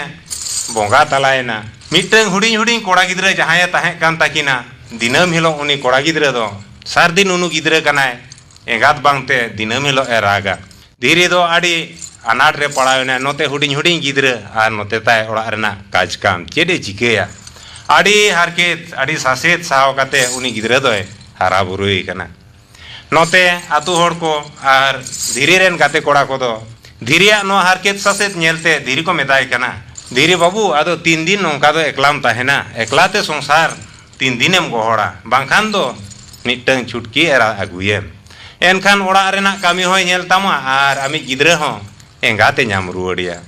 ᱵᱚᱸᱜᱟ ᱛᱟᱞᱟᱭᱮᱱᱟ, ᱢᱤᱫᱴᱟᱹᱝ ᱦᱩᱰᱤᱧ ᱦᱩᱰᱤᱧ ᱠᱚᱲᱟ ᱜᱤᱫᱽᱨᱟᱹ ᱡᱟᱦᱟᱸᱭᱮ ᱛᱟᱦᱮᱸ ᱠᱟᱱ ᱛᱟᱹᱠᱤᱱᱟ, ᱫᱤᱱᱟᱹᱢ ᱦᱤᱞᱳᱜ ᱩᱱᱤ ᱠᱚᱲᱟ ᱜᱤᱫᱽᱨᱟᱹ ᱫᱚ ᱥᱟᱨᱫᱤᱱ ᱩᱱᱩ ᱜᱤᱫᱽᱨᱟᱹ ᱠᱟᱱᱟᱭ, ᱮᱸᱜᱟᱛ ᱵᱟᱝᱛᱮ ᱫᱤᱱᱟᱹᱢ ᱦᱤᱞᱳᱜ ᱮ ᱨᱟᱜᱟ᱾ ᱫᱷᱤᱨᱤ ᱫᱚ ᱟᱹᱰᱤ ᱟᱱᱟᱴ ᱨᱮ ᱯᱟᱲᱟᱣ ᱮᱱᱟ, ᱱᱚᱛᱮ ᱦᱩᱰᱤᱧ ᱦᱩᱰᱤᱧ ᱜᱤᱫᱽᱨᱟᱹ ᱟᱨ ᱱᱚᱛᱮ ᱛᱟᱭ ᱚᱲᱟᱜ ᱨᱮᱱᱟᱜ ᱠᱟᱡᱽ ᱠᱟᱢ, ᱪᱮᱫ ᱮ ᱪᱤᱠᱟᱹᱭᱟ? ᱟᱹᱰᱤ ᱦᱟᱨᱠᱮᱛ, ᱟᱹᱰᱤ ᱥᱟᱥᱮᱛ ᱥᱟᱦᱟᱣ ᱠᱟᱛᱮ ᱩᱱᱤ ᱜᱤᱫᱽᱨᱟᱹ ᱫᱚᱭ ᱦᱟᱨᱟ ᱵᱩᱨᱩᱭᱮ ᱠᱟᱱᱟ᱾ ᱱᱚᱛᱮ ᱟᱛᱳ ᱦᱚᱲ ᱠᱚ ᱟᱨ ᱫᱷᱤᱨᱤ ᱨᱮᱱ ᱜᱟᱛᱮ ᱠᱚᱲᱟ ᱠᱚᱫᱚ ᱫᱷᱤᱨᱤᱭᱟᱜ ᱱᱚᱣᱟ ᱦᱟᱨᱠᱮᱛ ᱥᱟᱥᱮᱛ ᱧᱮᱞᱛᱮ ᱫᱷᱤᱨᱤ ᱠᱚ ᱢᱮᱛᱟᱭ ᱠᱟᱱᱟ, "ᱫᱷᱤᱨᱤ ᱵᱟᱹᱵᱩ, ᱟᱫᱚ ᱛᱤᱱ ᱫᱤᱱ ᱱᱚᱝᱠᱟ ᱫᱚ ᱮᱠᱞᱟᱢ ᱛᱟᱦᱮᱱᱟ? ᱮᱠᱞᱟ ᱛᱮ ᱥᱚᱝᱥᱟᱨ ᱛᱤᱱ ᱫᱤᱱᱮᱢ ᱜᱚᱦᱚᱲᱟ? ᱵᱟᱝᱠᱷᱟᱱ ᱫᱚ ᱢᱤᱫᱴᱟᱹᱝ ᱪᱷᱩᱴᱠᱤ ᱮᱨᱟ ᱟᱹᱜᱩᱭᱮᱢ᱾ ᱮᱱᱠᱷᱟᱱ ᱚᱲᱟᱜ ᱨᱮᱱᱟᱜ ᱠᱟᱹᱢᱤ ᱦᱚᱸᱭ ᱧᱮᱞ ᱛᱟᱢᱟ ᱟᱨ ᱟᱢᱤᱡ ᱜᱤᱫᱽᱨᱟᱹ ᱦᱚᱸ ᱮᱸᱜᱟᱛᱮ ᱧᱟᱢ ᱨᱩᱣᱟᱹᱲᱮᱭᱟ᱾"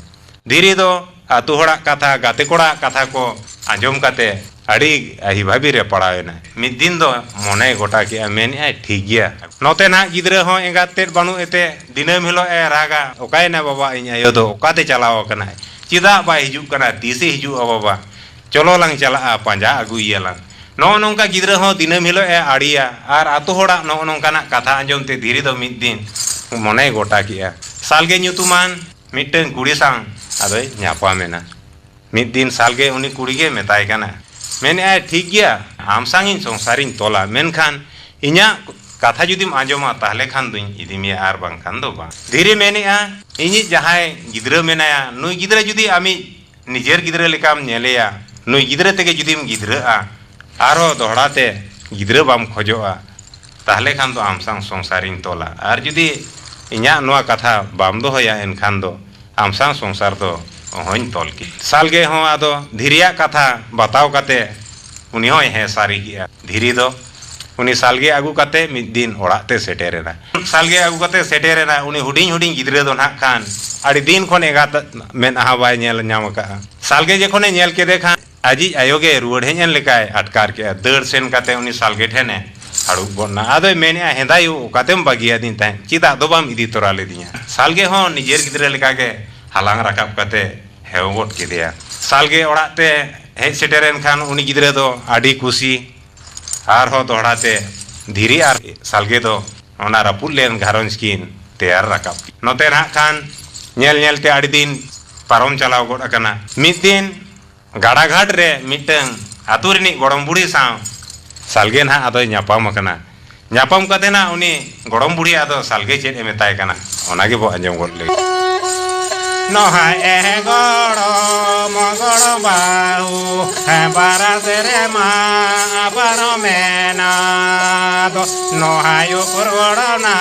ᱫᱷᱤᱨᱤ ᱫᱚ ᱟᱛᱳ ᱦᱚᱲᱟᱜ ᱠᱟᱛᱷᱟ, ᱜᱟᱛᱮ ᱠᱚᱲᱟᱣᱟᱜ ᱠᱟᱛᱷᱟ ᱠᱚ ᱟᱸᱡᱚᱢ ᱠᱟᱛᱮ ᱟᱹᱰᱤ ᱟᱹᱦᱤᱵᱷᱟᱵᱤ ᱨᱮ ᱯᱟᱲᱟᱣ ᱮᱱᱟ᱾ ᱢᱤᱫ ᱫᱤᱱ ᱫᱚ ᱢᱚᱱᱮᱭ ᱜᱚᱴᱟ ᱠᱮᱜᱼᱟ, ᱢᱮᱱᱮᱜᱼᱟᱭ, "ᱴᱷᱤᱠ ᱜᱮᱭᱟ᱾" ᱱᱚᱛᱮ ᱱᱟᱦᱟᱜ ᱜᱤᱫᱽᱨᱟᱹ ᱦᱚᱸ ᱮᱸᱜᱟᱛ ᱛᱮᱫ ᱵᱟᱹᱱᱩᱜ ᱮᱛᱮ ᱫᱤᱱᱟᱹᱢ ᱦᱤᱞᱳᱜ ᱮ ᱨᱟᱜᱟ, "ᱚᱠᱟᱭᱮᱱᱟ ᱵᱟᱵᱟ, ᱤᱧ ᱟᱭᱳ ᱫᱚ ᱚᱠᱟᱛᱮ ᱪᱟᱞᱟᱣ ᱟᱠᱟᱱᱟᱭ? ᱪᱮᱫᱟᱜ ᱵᱟᱭ ᱦᱤᱡᱩᱜ ᱠᱟᱱᱟ? ᱛᱤᱥᱮ ᱦᱤᱡᱩᱜᱼᱟ ᱵᱟᱵᱟ? ᱪᱚᱞᱚ ᱞᱟᱝ ᱪᱟᱞᱟᱜᱼᱟ, ᱯᱟᱸᱡᱟ ᱟᱹᱜᱩᱭᱮᱭᱟᱞᱟᱝ᱾" ᱱᱚᱜᱼᱚ ᱱᱚᱝᱠᱟ ᱜᱤᱫᱽᱨᱟᱹ ᱦᱚᱸ ᱫᱤᱱᱟᱹᱢ ᱦᱤᱞᱳᱜ ᱮ ᱟᱲᱮᱭᱟ ᱟᱨ ᱟᱛᱳ ᱦᱚᱲᱟᱜ ᱱᱚᱜᱼᱚ ᱱᱚᱝᱠᱟᱱᱟᱜ ᱠᱟᱛᱷᱟ ᱟᱸᱡᱚᱢ ᱛᱮ ᱫᱷᱤᱨᱤ ᱫᱚ ᱢᱤᱫ ᱫᱤᱱ ᱢᱚᱱᱮᱭ ᱜᱚᱴᱟ ᱠᱮᱜᱼᱟ᱾ ᱥᱟᱞᱜᱮ ᱧᱩᱛᱩᱢᱟᱱ ᱢᱤᱫᱴᱟᱹᱝ ᱠᱩᱲᱤ ᱥᱟᱶ ᱟᱫᱚᱭ ᱧᱟᱯᱟᱢᱮᱱᱟ᱾ ᱢᱤᱫ ᱫᱤᱱ ᱥᱟᱞᱜᱮ ᱩᱱᱤ ᱠᱩᱲᱤ ᱜᱮ ᱢᱮᱛᱟᱭ ᱠᱟᱱᱟ, ᱢᱮᱱᱮᱫᱼᱟᱭ, "ᱴᱷᱤᱠ ᱜᱮᱭᱟ, ᱟᱢ ᱥᱟᱝ ᱤᱧ ᱥᱚᱝᱥᱟᱨᱤᱧ ᱛᱚᱞᱟ, ᱢᱮᱱᱠᱷᱟᱱ ᱤᱧᱟᱹᱜ ᱠᱟᱛᱷᱟ ᱡᱩᱫᱤᱢ ᱟᱸᱡᱚᱢᱟ, ᱛᱟᱦᱞᱮ ᱠᱷᱟᱱ ᱫᱩᱧ ᱤᱫᱤ ᱢᱮᱭᱟ, ᱟᱨ ᱵᱟᱝᱠᱷᱟᱱ ᱫᱚ ᱵᱟᱝ᱾" ᱫᱷᱤᱨᱤ ᱢᱮᱱᱮᱫᱼᱟ, "ᱤᱧᱤᱡ ᱡᱟᱦᱟᱸᱭ ᱜᱤᱫᱽᱨᱟᱹ ᱢᱮᱱᱟᱭᱟ, ᱱᱩᱭ ᱜᱤᱫᱽᱨᱟᱹ ᱡᱩᱫᱤ ᱟᱢᱤᱡ ᱱᱤᱡᱮᱨ ᱜᱤᱫᱽᱨᱟᱹ ᱞᱮᱠᱟᱢ ᱧᱮᱞᱮᱭᱟ, ᱱᱩᱭ ᱜᱤᱫᱽᱨᱟᱹ ᱛᱮᱜᱮ ᱡᱩᱫᱤᱢ ᱜᱤᱫᱽᱨᱟᱹᱜᱼᱟ, ᱟᱨᱦᱚᱸ ᱫᱚᱦᱲᱟ ᱛᱮ ᱜᱤᱫᱽᱨᱟᱹ ᱵᱟᱢ ᱠᱷᱚᱡᱚᱜᱼᱟ, ᱛᱟᱦᱞᱮ ᱠᱷᱟᱱ ᱫᱚ ᱟᱢ ᱥᱟᱝ ᱥᱚᱝᱥᱟᱨᱤᱧ ᱛᱚᱞᱟ᱾ ᱟᱨ ᱡᱩᱫᱤ ᱤᱧᱟᱹᱜ ᱱᱚᱣᱟ ᱠᱟᱛᱷᱟ ᱵᱟᱢ ᱫᱚᱦᱚᱭᱟ, ᱮᱱᱠᱷᱟᱱ ᱫᱚ ᱟᱢ ᱥᱟᱶ ᱥᱚᱝᱥᱟᱨ ᱫᱚ ᱚᱦᱚᱧ ᱛᱚᱞ ᱠᱮᱭᱟ᱾ ᱥᱟᱞᱜᱮ ᱦᱚᱸ ᱟᱫᱚ ᱫᱷᱤᱨᱤᱭᱟᱜ ᱠᱟᱛᱷᱟ ᱵᱟᱛᱟᱣ ᱠᱟᱛᱮ ᱩᱱᱤ ᱦᱚᱸᱭ ᱦᱮᱸ ᱥᱟᱹᱨᱤ ᱠᱮᱜᱼᱟ᱾ ᱫᱷᱤᱨᱤ ᱫᱚ ᱩᱱᱤ ᱥᱟᱞᱜᱮ ᱟᱹᱜᱩ ᱠᱟᱛᱮ ᱢᱤᱫ ᱫᱤᱱ ᱚᱲᱟᱜ ᱛᱮ ᱥᱮᱴᱮᱨᱮᱱᱟ᱾ ᱥᱟᱞᱜᱮ ᱟᱹᱜᱩ ᱠᱟᱛᱮ ᱥᱮᱴᱮᱨᱮᱱᱟ᱾ ᱩᱱᱤ ᱦᱩᱰᱤᱧ ᱦᱩᱰᱤᱧ ᱜᱤᱫᱽᱨᱟᱹ ᱫᱚ ᱱᱟᱦᱟᱜ ᱠᱷᱟᱱ ᱟᱹᱰᱤ ᱫᱤᱱ ᱠᱷᱚᱱ ᱮᱸᱜᱟᱛ ᱢᱮᱫᱦᱟ ᱵᱟᱭ ᱧᱮᱞ ᱧᱟᱢ ᱟᱠᱟᱫᱼᱟ᱾ ᱥᱟᱞᱜᱮ ᱡᱚᱠᱷᱚᱱᱮ ᱧᱮᱞ ᱠᱮᱫᱮ ᱠᱷᱟᱱ ᱟᱡᱤᱡ ᱟᱭᱳ ᱜᱮ ᱨᱩᱣᱟᱹᱲ ᱦᱮᱡ ᱮᱱ ᱞᱮᱠᱟᱭ ᱟᱴᱠᱟᱨ ᱠᱮᱫᱼᱟ᱾ ᱫᱟᱹᱲ ᱥᱮᱱ ᱠᱟᱛᱮ ᱩᱱᱤ ᱥᱟᱞᱜᱮ ᱴᱷᱮᱱᱮ ᱦᱟᱹᱲᱩᱵ ᱜᱚᱫ ᱮᱱᱟ᱾ ᱟᱫᱚᱭ ᱢᱮᱱᱮᱫᱼᱟ, "ᱦᱮᱸᱫᱟᱭᱩ, ᱚᱠᱟᱛᱮᱢ ᱵᱟᱹᱜᱤᱭᱟᱫᱤᱧ ᱛᱟᱦᱮᱸᱫ? ᱪᱮᱫᱟᱜ ᱫᱚ ᱵᱟᱢ ᱤᱫᱤ ᱛᱚᱨᱟ ᱞᱮᱫᱤᱧᱟ?" ᱥᱟᱞᱜᱮ ᱦᱚᱸ ᱱᱤᱡᱮᱨ ᱜᱤᱫᱽᱨᱟᱹ ᱞᱮᱠᱟᱜᱮ ᱦᱟᱞᱟᱝ ᱨᱟᱠᱟᱵ ᱠᱟᱛᱮ ᱦᱮᱣ ᱜᱚᱫ ᱠᱮᱫᱮᱭᱟ᱾ ᱥᱟᱞᱜᱮ ᱚᱲᱟᱜ ᱛᱮ ᱦᱮᱡ ᱥᱮᱴᱮᱨᱮᱱ ᱠᱷᱟᱱ ᱩᱱᱤ ᱜᱤᱫᱽᱨᱟᱹ ᱫᱚ ᱟᱹᱰᱤ ᱠᱩᱥᱤ᱾ ᱟᱨᱦᱚᱸ ᱫᱚᱦᱲᱟ ᱛᱮ ᱫᱷᱤᱨᱤ ᱟᱨ ᱥᱟᱞᱜᱮ ᱫᱚ ᱚᱱᱟ ᱨᱟᱹᱯᱩᱫ ᱞᱮᱱ ᱜᱷᱟᱨᱚᱸᱡᱽ ᱠᱤᱱ ᱛᱮᱭᱟᱨ ᱨᱟᱠᱟᱵ ᱠᱮᱫ᱾ ᱱᱚᱛᱮ ᱱᱟᱦᱟᱜ ᱠᱷᱟᱱ ᱧᱮᱞ ᱧᱮᱞ ᱛᱮ ᱟᱹᱰᱤ ᱫᱤᱱ ᱯᱟᱨᱚᱢ ᱪᱟᱞᱟᱣ ᱜᱚᱫ ᱟᱠᱟᱱᱟ᱾ ᱢᱤᱫ ᱫᱤᱱ ᱜᱟᱰᱟ ᱜᱷᱟᱴ ᱨᱮ ᱢᱤᱫᱴᱟᱹᱝ ᱟᱹᱛᱩ ᱨᱤᱱᱤᱡ ᱜᱚᱲᱚᱢ ᱵᱩᱲᱦᱤ ᱥᱟᱶ ᱥᱟᱞᱜᱮ ᱱᱟᱦᱟᱜ ᱟᱫᱚᱭ ᱧᱟᱯᱟᱢ ᱟᱠᱟᱱᱟ᱾ ᱧᱟᱯᱟᱢ ᱠᱟᱛᱮ ᱱᱟᱦᱟᱜ ᱩᱱᱤ ᱜᱚᱲᱚᱢ ᱵᱩᱲᱦᱤ ᱟᱫᱚ ᱥᱟᱞᱜᱮ ᱪᱮᱫ ᱮ ᱢᱮᱛᱟᱭ ᱠᱟᱱᱟ, ᱚᱱᱟ ᱜᱮᱵᱚ ᱟᱸᱡᱚᱢ ᱜᱚᱫ ᱞᱮᱜᱮ᱾ ᱱᱚᱦᱟᱭ ᱮ ᱜᱚᱲᱚᱢ, ᱜᱚᱲᱚᱢ ᱵᱟᱹᱦᱩ, ᱦᱮᱸ, ᱵᱟᱨᱟ ᱥᱮᱨᱢᱟ ᱯᱟᱨᱚᱢᱮᱱᱟ ᱫᱚ, ᱱᱚᱦᱟᱭ ᱩᱠᱩᱨ ᱜᱚᱲᱚᱢ ᱱᱟ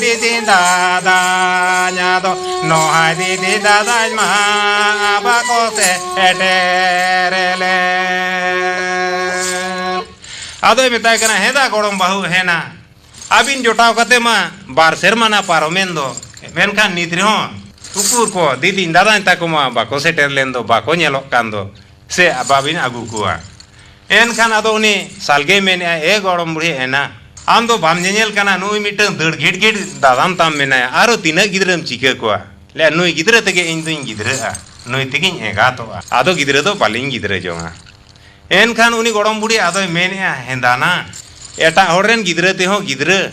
ᱫᱤᱫᱤ ᱫᱟᱫᱟᱧ ᱟᱫᱚ, ᱱᱚᱦᱟᱭ ᱫᱤᱫᱤ ᱫᱟᱫᱟᱧ ᱢᱟ ᱵᱟᱠᱚ ᱥᱮᱴᱮᱨ ᱞᱮᱱ᱾ ᱟᱫᱚᱭ ᱢᱮᱛᱟᱭ ᱠᱟᱱᱟ, "ᱦᱮᱸᱫᱟ ᱜᱚᱲᱚᱢ ᱵᱟᱹᱦᱩ, ᱦᱮᱸᱱᱟ, ᱟᱹᱵᱤᱱ ᱡᱚᱴᱟᱣ ᱠᱟᱛᱮ ᱢᱟ ᱵᱟᱨ ᱥᱮᱨᱢᱟ ᱱᱟ ᱯᱟᱨᱚᱢᱮᱱ ᱫᱚ, ᱢᱮᱱᱠᱷᱟᱱ ᱱᱤᱛ ᱨᱮᱦᱚᱸ ᱩᱠᱩᱨ ᱠᱚ ᱫᱤᱫᱤᱧ ᱫᱟᱫᱟᱧ ᱛᱟᱠᱚ ᱢᱟ ᱵᱟᱠᱚ ᱥᱮᱴᱮᱨ ᱞᱮᱱ ᱫᱚ, ᱵᱟᱠᱚ ᱧᱮᱞᱚᱜ ᱠᱟᱱ ᱫᱚ, ᱥᱮ ᱵᱟᱵᱤᱱ ᱟᱹᱜᱩ ᱠᱚᱣᱟ?" ᱮᱱᱠᱷᱟᱱ ᱟᱫᱚ ᱩᱱᱤ ᱥᱟᱞᱜᱮᱭ ᱢᱮᱱᱮᱫᱼᱟ, "ᱮ ᱜᱚᱲᱚᱢ ᱵᱩᱲᱦᱤ ᱮᱱᱟ, ᱟᱢ ᱫᱚ ᱵᱟᱢ ᱧᱮᱧᱮᱞ ᱠᱟᱱᱟ, ᱱᱩᱭ ᱢᱤᱫᱴᱟᱝ ᱫᱟᱹᱲ ᱜᱷᱤᱴ ᱜᱷᱤᱴ ᱫᱟᱫᱟᱢ ᱛᱟᱢ ᱢᱮᱱᱟᱭᱟ, ᱟᱨᱚ ᱛᱤᱱᱟᱹᱜ ᱜᱤᱫᱽᱨᱟᱹᱢ ᱪᱤᱠᱟᱹ ᱠᱚᱣᱟ?" ᱞᱟᱹᱭᱟ, "ᱱᱩᱭ ᱜᱤᱫᱽᱨᱟᱹ ᱛᱮᱜᱮ ᱤᱧ ᱫᱩᱧ ᱜᱤᱫᱽᱨᱟᱹᱜᱼᱟ, ᱱᱩᱭ ᱛᱮᱜᱮᱧ ᱮᱸᱜᱟᱛᱚᱜᱼᱟ, ᱟᱫᱚ ᱜᱤᱫᱽᱨᱟᱹ ᱫᱚ ᱵᱟᱹᱞᱤᱧ ᱜᱤᱫᱽᱨᱟᱹ ᱡᱚᱝᱟ᱾" ᱮᱱᱠᱷᱟᱱ ᱩᱱᱤ ᱜᱚᱲᱚᱢ ᱵᱩᱲᱦᱤ ᱟᱫᱚᱭ ᱢᱮᱱᱮᱫᱼᱟ, "ᱦᱮᱸᱫᱟᱱᱟ, ᱮᱴᱟᱜ ᱦᱚᱲ ᱨᱮᱱ ᱜᱤᱫᱽᱨᱟᱹ ᱛᱮᱦᱚᱸ ᱜᱤᱫᱽᱨᱟᱹ,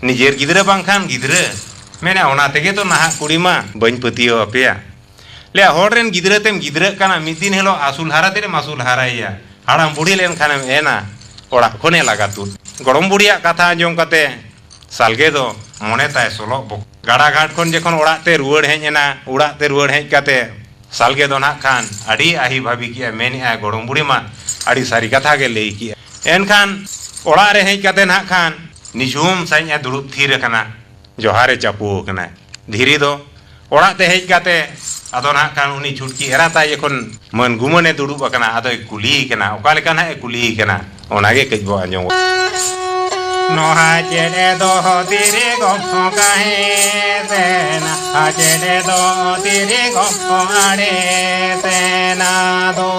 ᱱᱤᱡᱮᱨ ᱜᱤᱫᱽᱨᱟᱹ ᱵᱟᱝᱠᱷᱟᱱ ᱜᱤᱫᱽᱨᱟᱹ?" ᱢᱮᱱᱮᱫᱼᱟ, "ᱚᱱᱟ ᱛᱮᱜᱮ ᱛᱚ ᱱᱟᱦᱟᱜ ᱠᱩᱲᱤ ᱢᱟ ᱵᱟᱹᱧ ᱯᱟᱹᱛᱭᱟᱹᱣ ᱟᱯᱮᱭᱟ᱾" ᱞᱟᱹᱭᱟ, "ᱦᱚᱲ ᱨᱮᱱ ᱜᱤᱫᱽᱨᱟᱹ ᱛᱮᱢ ᱜᱤᱫᱽᱨᱟᱹᱜ ᱠᱟᱱᱟ, ᱢᱤᱫ ᱫᱤᱱ ᱦᱤᱞᱳᱜ ᱟᱹᱥᱩᱞ ᱦᱟᱨᱟ ᱛᱮᱢ ᱟᱹᱥᱩᱞ ᱦᱟᱨᱟᱭᱮᱭᱟ, ᱦᱟᱲᱟᱢ ᱵᱩᱲᱦᱤ ᱞᱮᱱᱠᱷᱟᱱᱮᱢ ᱮᱱᱟ, ᱚᱲᱟᱜ ᱠᱷᱚᱱᱮ ᱞᱟᱜᱟ ᱛᱩᱫ᱾" ᱜᱚᱲᱚᱢ ᱵᱩᱲᱦᱤᱭᱟᱜ ᱠᱟᱛᱷᱟ ᱟᱸᱡᱚᱢ ᱠᱟᱛᱮ ᱥᱟᱞᱜᱮ ᱫᱚ ᱢᱚᱱᱮ ᱛᱟᱭ ᱥᱚᱞᱚᱜ ᱵᱚᱠ᱾ ᱜᱟᱰᱟ ᱜᱷᱟᱴ ᱠᱷᱚᱱ ᱡᱚᱠᱷᱚᱱ ᱚᱲᱟᱜ ᱛᱮ ᱨᱩᱣᱟᱹᱲ ᱦᱮᱡ ᱮᱱᱟ, ᱚᱲᱟᱜ ᱛᱮ ᱨᱩᱣᱟᱹᱲ ᱦᱮᱡ ᱠᱟᱛᱮ ᱥᱟᱞᱜᱮ ᱫᱚ ᱱᱟᱦᱟᱜ ᱠᱷᱟᱱ ᱟᱹᱰᱤ ᱟᱹᱦᱤ ᱵᱷᱟᱹᱵᱤ ᱠᱮᱜᱼᱟ, ᱢᱮᱱᱮᱜᱼᱟᱭ, "ᱜᱚᱲᱚᱢ ᱵᱩᱲᱦᱤ ᱢᱟ ᱟᱹᱰᱤ ᱥᱟᱹᱨᱤ ᱠᱟᱛᱷᱟ ᱜᱮ ᱞᱟᱹᱭ ᱠᱮᱜᱼᱟ᱾" ᱮᱱᱠᱷᱟᱱ ᱚᱲᱟᱜ ᱨᱮ ᱦᱮᱡ ᱠᱟᱛᱮ ᱱᱟᱦᱟᱜ ᱠᱷᱟᱱ ᱱᱤᱡᱷᱩᱢ ᱥᱟᱺᱦᱤᱡ ᱮ ᱫᱩᱲᱩᱵ ᱛᱷᱤᱨ ᱟᱠᱟᱱᱟ᱾ ᱡᱚᱦᱟᱨᱮ ᱪᱟᱯᱩ ᱟᱠᱟᱱᱟᱭ᱾ ᱫᱷᱤᱨᱤ ᱫᱚ ᱚᱲᱟᱜ ᱛᱮ ᱦᱮᱡ ᱠᱟᱛᱮ ᱟᱫᱚ ᱱᱟᱦᱟᱜ ᱠᱷᱟᱱ ᱩᱱᱤ ᱪᱷᱩᱴᱠᱤ ᱮᱨᱟ ᱛᱟᱭ ᱡᱚᱠᱷᱚᱱ ᱢᱟᱹᱱ ᱜᱩᱢᱟᱹᱱᱮ ᱫᱩᱲᱩᱵ ᱟᱠᱟᱱᱟ, ᱟᱫᱚᱭ ᱠᱩᱞᱤᱭᱮ ᱠᱟᱱᱟ, ᱚᱠᱟ ᱞᱮᱠᱟ ᱱᱟᱦᱟᱜ ᱮ ᱠᱩᱞᱤᱭᱮ ᱠᱟᱱᱟ, ᱚᱱᱟᱜᱮ ᱠᱟᱹᱡ ᱵᱚ ᱟᱸᱡᱚᱢ᱾ ᱱᱚᱦᱟ ᱪᱮᱫ ᱫᱚ ᱛᱤᱨᱤ ᱜᱚᱢ ᱠᱟᱹᱦᱤ ᱥᱮᱱᱟ, ᱦᱟ ᱪᱮᱫ ᱫᱚ ᱛᱤᱨᱤ ᱜᱚᱢ ᱟᱲᱮ ᱥᱮᱱᱟ ᱫᱚ,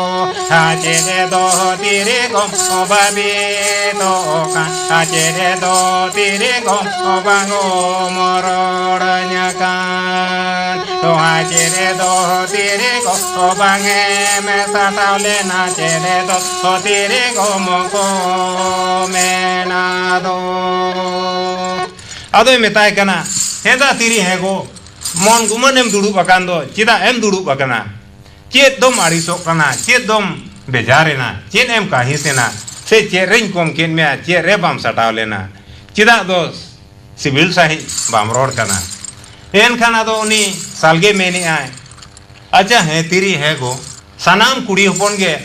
ᱦᱟ ᱪᱮᱫ ᱫᱚ ᱛᱤᱨᱤ ᱜᱚᱢ ᱵᱟᱵᱤ ᱫᱚ ᱠᱟᱱ, ᱦᱟ ᱪᱮᱫ ᱫᱚ ᱛᱤᱨᱤ ᱜᱚᱢ ᱵᱟᱝ ᱢᱚᱨᱚᱲ ᱧᱟᱠᱟᱱ᱾ ᱱᱚᱣᱟ ᱪᱮᱨᱮ ᱫᱚ ᱛᱤᱨᱤ ᱜᱚ ᱵᱟᱝ ᱮᱢ ᱥᱟᱴᱟᱣ ᱞᱮᱱᱟ, ᱪᱮᱨᱮ ᱫᱚ ᱛᱤᱨᱤ ᱜᱚ ᱢᱚᱠᱚ ᱢᱮᱱᱟ ᱫᱚ᱾ ᱟᱫᱚᱭ ᱢᱮᱛᱟᱭ ᱠᱟᱱᱟ, ᱦᱮᱸᱫᱟ ᱛᱤᱨᱤ ᱦᱮᱸ ᱜᱚ, ᱢᱚᱱ ᱜᱩᱢᱟᱹᱱ ᱮᱢ ᱫᱩᱲᱩᱵ ᱟᱠᱟᱱ ᱫᱚ, ᱪᱮᱫᱟᱜ ᱮᱢ ᱫᱩᱲᱩᱵ ᱟᱠᱟᱱᱟ? ᱪᱮᱫ ᱫᱚᱢ ᱟᱹᱲᱤᱥᱚᱜ ᱠᱟᱱᱟ? ᱪᱮᱫ ᱫᱚᱢ ᱵᱮᱡᱟᱨᱮᱱᱟ? ᱪᱮᱫ ᱮᱢ ᱠᱟᱹᱦᱤᱥ ᱮᱱᱟ? ᱥᱮ ᱪᱮᱫ ᱨᱮᱧ ᱠᱚᱢ ᱠᱮᱫ ᱢᱮᱭᱟ? ᱪᱮᱫ ᱨᱮ ᱵᱟᱢ ᱥᱟᱴᱟᱣ ᱞᱮᱱᱟ? ᱪᱮᱫᱟᱜ ᱫᱚ ᱥᱤᱵᱤᱞ ᱥᱟᱺᱦᱤᱡ ᱵᱟᱢ ᱨᱚᱲ ᱠᱟᱱᱟ? ᱮᱱᱠᱷᱟᱱ ᱟᱫᱚ ᱩᱱᱤ ᱥᱟᱞᱜᱮ ᱢᱮᱱᱮᱜᱼᱟᱭ, ᱟᱪᱪᱷᱟ, ᱦᱮᱸ ᱛᱤᱨᱤ, ᱦᱮᱸ ᱜᱚ, ᱥᱟᱱᱟᱢ ᱠᱩᱲᱤ ᱦᱚᱯᱚᱱ ᱜᱮ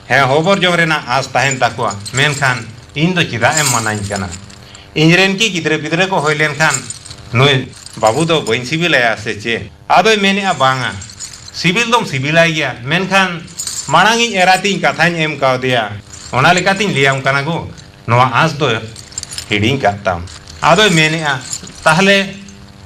ᱦᱮᱸ ᱦᱚᱵᱚᱨ ᱡᱚᱝ ᱨᱮᱱᱟᱜ ᱟᱸᱥ ᱛᱟᱦᱮᱱ ᱛᱟᱠᱚᱣᱟ, ᱢᱮᱱᱠᱷᱟᱱ ᱤᱧ ᱫᱚ ᱪᱮᱫᱟᱜ ᱮᱢ ᱢᱟᱱᱟᱧ ᱠᱟᱱᱟ? ᱤᱧ ᱨᱮᱱ ᱠᱤ ᱜᱤᱫᱽᱨᱟᱹ ᱯᱤᱫᱽᱨᱟᱹ ᱠᱚ ᱦᱩᱭ ᱞᱮᱱᱠᱷᱟᱱ ᱱᱩᱭ ᱵᱟᱹᱵᱩ ᱫᱚ ᱵᱟᱹᱧ ᱥᱤᱵᱤᱞᱟᱭᱟ ᱥᱮ ᱪᱮᱫ? ᱟᱫᱚᱭ ᱢᱮᱱᱮᱜᱼᱟ, ᱵᱟᱝᱟ, ᱥᱤᱵᱤᱞ ᱫᱚᱢ ᱥᱤᱵᱤᱞᱟᱭ ᱜᱮᱭᱟ, ᱢᱮᱱᱠᱷᱟᱱ ᱢᱟᱲᱟᱝ ᱤᱧ ᱮᱨᱟ ᱛᱤᱧ ᱠᱟᱛᱷᱟᱧ ᱮᱢ ᱠᱟᱣᱫᱮᱭᱟ, ᱚᱱᱟ ᱞᱮᱠᱟᱛᱤᱧ ᱞᱟᱹᱭᱟᱢ ᱠᱟᱱᱟ ᱜᱚ, ᱱᱚᱣᱟ ᱟᱸᱥ ᱫᱚ ᱦᱤᱲᱤᱧ ᱠᱟᱜ ᱛᱟᱢ᱾ ᱟᱫᱚᱭ ᱢᱮᱱᱮᱜᱼᱟ, ᱛᱟᱦᱞᱮ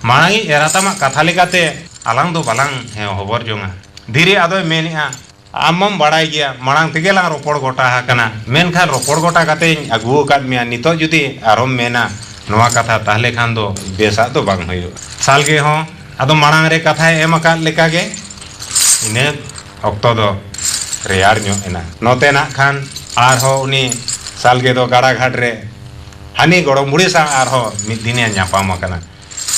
ᱢᱟᱲᱟᱝ ᱤᱧ ᱮᱨᱟ ᱛᱟᱢᱟᱜ ᱠᱟᱛᱷᱟ ᱞᱮᱠᱟᱛᱮ ᱟᱞᱟᱝ ᱫᱚ ᱵᱟᱞᱟᱝ ᱦᱮᱸ ᱦᱚᱵᱚᱨ ᱡᱚᱝᱟ᱾ ᱫᱷᱤᱨᱤ ᱟᱫᱚᱭ ᱢᱮᱱᱮᱜᱼᱟ, ᱟᱢ ᱢᱟᱢ ᱵᱟᱲᱟᱭ ᱜᱮᱭᱟ, ᱢᱟᱲᱟᱝ ᱛᱮᱜᱮ ᱞᱟᱝ ᱨᱚᱯᱚᱲ ᱜᱚᱴᱟ ᱟᱠᱟᱱᱟ, ᱢᱮᱱᱠᱷᱟᱱ ᱨᱚᱯᱚᱲ ᱜᱚᱴᱟ ᱠᱟᱛᱮᱧ ᱟᱹᱜᱩ ᱟᱠᱟᱫ ᱢᱮᱭᱟ, ᱱᱤᱛᱚᱜ ᱡᱩᱫᱤ ᱟᱨᱦᱚᱢ ᱢᱮᱱᱟ ᱱᱚᱣᱟ ᱠᱟᱛᱷᱟ, ᱛᱟᱦᱞᱮ ᱠᱷᱟᱱ ᱫᱚ ᱵᱮᱥᱟᱜ ᱫᱚ ᱵᱟᱝ ᱦᱩᱭᱩᱜᱼᱟ᱾ ᱥᱟᱞᱜᱮ ᱦᱚᱸ ᱟᱫᱚ ᱢᱟᱲᱟᱝ ᱨᱮ ᱠᱟᱛᱷᱟᱭ ᱮᱢ ᱟᱠᱟᱫ ᱞᱮᱠᱟᱜᱮ ᱤᱱᱟᱹ ᱚᱠᱛᱚ ᱫᱚ ᱨᱮᱭᱟᱲ ᱧᱚᱜ ᱮᱱᱟ᱾ ᱱᱚᱛᱮ ᱱᱟᱜ ᱠᱷᱟᱱ ᱟᱨᱦᱚᱸ ᱩᱱᱤ ᱥᱟᱞᱜᱮ ᱫᱚ ᱜᱟᱰᱟ ᱜᱷᱟᱴ ᱨᱮ ᱦᱟᱹᱱᱤ ᱜᱚᱲᱚᱢ ᱵᱩᱲᱦᱤ ᱥᱟᱶ ᱟᱨᱦᱚᱸ ᱢᱤᱫ ᱫᱤᱱᱮ ᱧᱟᱯᱟᱢ ᱟᱠᱟᱱᱟ᱾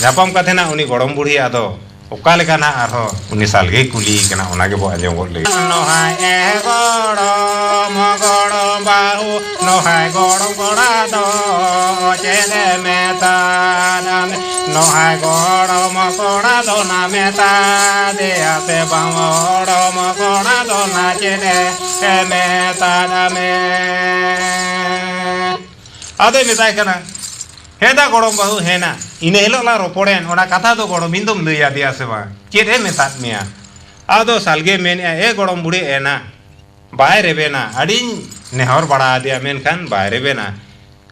ᱧᱟᱯᱟᱢ ᱠᱟᱛᱮ ᱱᱟᱜ ᱩᱱᱤ ᱜᱚᱲᱚᱢ ᱵᱩᱲᱦᱤ ᱟᱫᱚ ᱚᱠᱟ ᱞᱮᱠᱟ ᱱᱟᱜ ᱟᱨᱦᱚᱸ ᱩᱱᱤ ᱥᱟᱞᱜᱮᱭ ᱠᱩᱞᱤᱭᱮ ᱠᱟᱱᱟ, ᱚᱱᱟ ᱜᱮᱵᱚ ᱟᱸᱡᱚᱢ ᱜᱚᱫ ᱞᱮᱜᱮ᱾ ᱱᱚᱦᱟᱭ ᱮ ᱜᱚᱲᱚᱢ, ᱜᱚᱲᱚᱢ ᱵᱟᱹᱦᱩ, ᱱᱚᱦᱟᱭ ᱜᱚᱲᱚᱢ ᱠᱚᱲᱟ ᱫᱚ ᱪᱮᱫ ᱮ ᱢᱮᱛᱟᱫ ᱢᱮ? ᱱᱚᱦᱟᱭ ᱜᱚᱲᱚᱢ ᱠᱚᱲᱟ ᱫᱚ ᱱᱟ ᱢᱮᱛᱟ ᱫᱮᱭᱟ ᱥᱮ ᱵᱟᱝ? ᱜᱚᱲᱚᱢ ᱠᱚᱲᱟ ᱫᱚ ᱱᱟ ᱪᱮᱫ ᱮ ᱢᱮᱛᱟᱫ ᱢᱮ? ᱟᱫᱚᱭ ᱢᱮᱛᱟᱭ ᱠᱟᱱᱟ, ᱦᱮᱸ ᱫᱟ ᱜᱚᱲᱚᱢ ᱵᱟᱹᱦᱩ, ᱦᱮᱸ ᱱᱟ᱾ ᱤᱱᱟᱹ ᱦᱤᱞᱳᱜ ᱞᱟᱝ ᱨᱚᱯᱚᱲᱮᱱ, ᱚᱱᱟ ᱠᱟᱛᱷᱟ ᱫᱚ ᱜᱚᱲᱚᱢᱤᱧ ᱫᱚᱢ ᱞᱟᱹᱭ ᱟᱫᱮᱭᱟ ᱥᱮ ᱵᱟᱝ? ᱪᱮᱫ ᱮ ᱢᱮᱛᱟᱫ ᱢᱮᱭᱟ? ᱟᱫᱚ ᱥᱟᱞᱜᱮ ᱢᱮᱱᱮᱜᱼᱟ, ᱮ ᱜᱚᱲᱚᱢ ᱵᱩᱲᱦᱤ, ᱮ ᱱᱟ, ᱵᱟᱭ ᱨᱮᱵᱮᱱᱟ᱾ ᱟᱹᱰᱤᱧ ᱱᱮᱦᱚᱨ ᱵᱟᱲᱟ ᱟᱫᱮᱭᱟ, ᱢᱮᱱᱠᱷᱟᱱ ᱵᱟᱭ ᱨᱮᱵᱮᱱᱟ᱾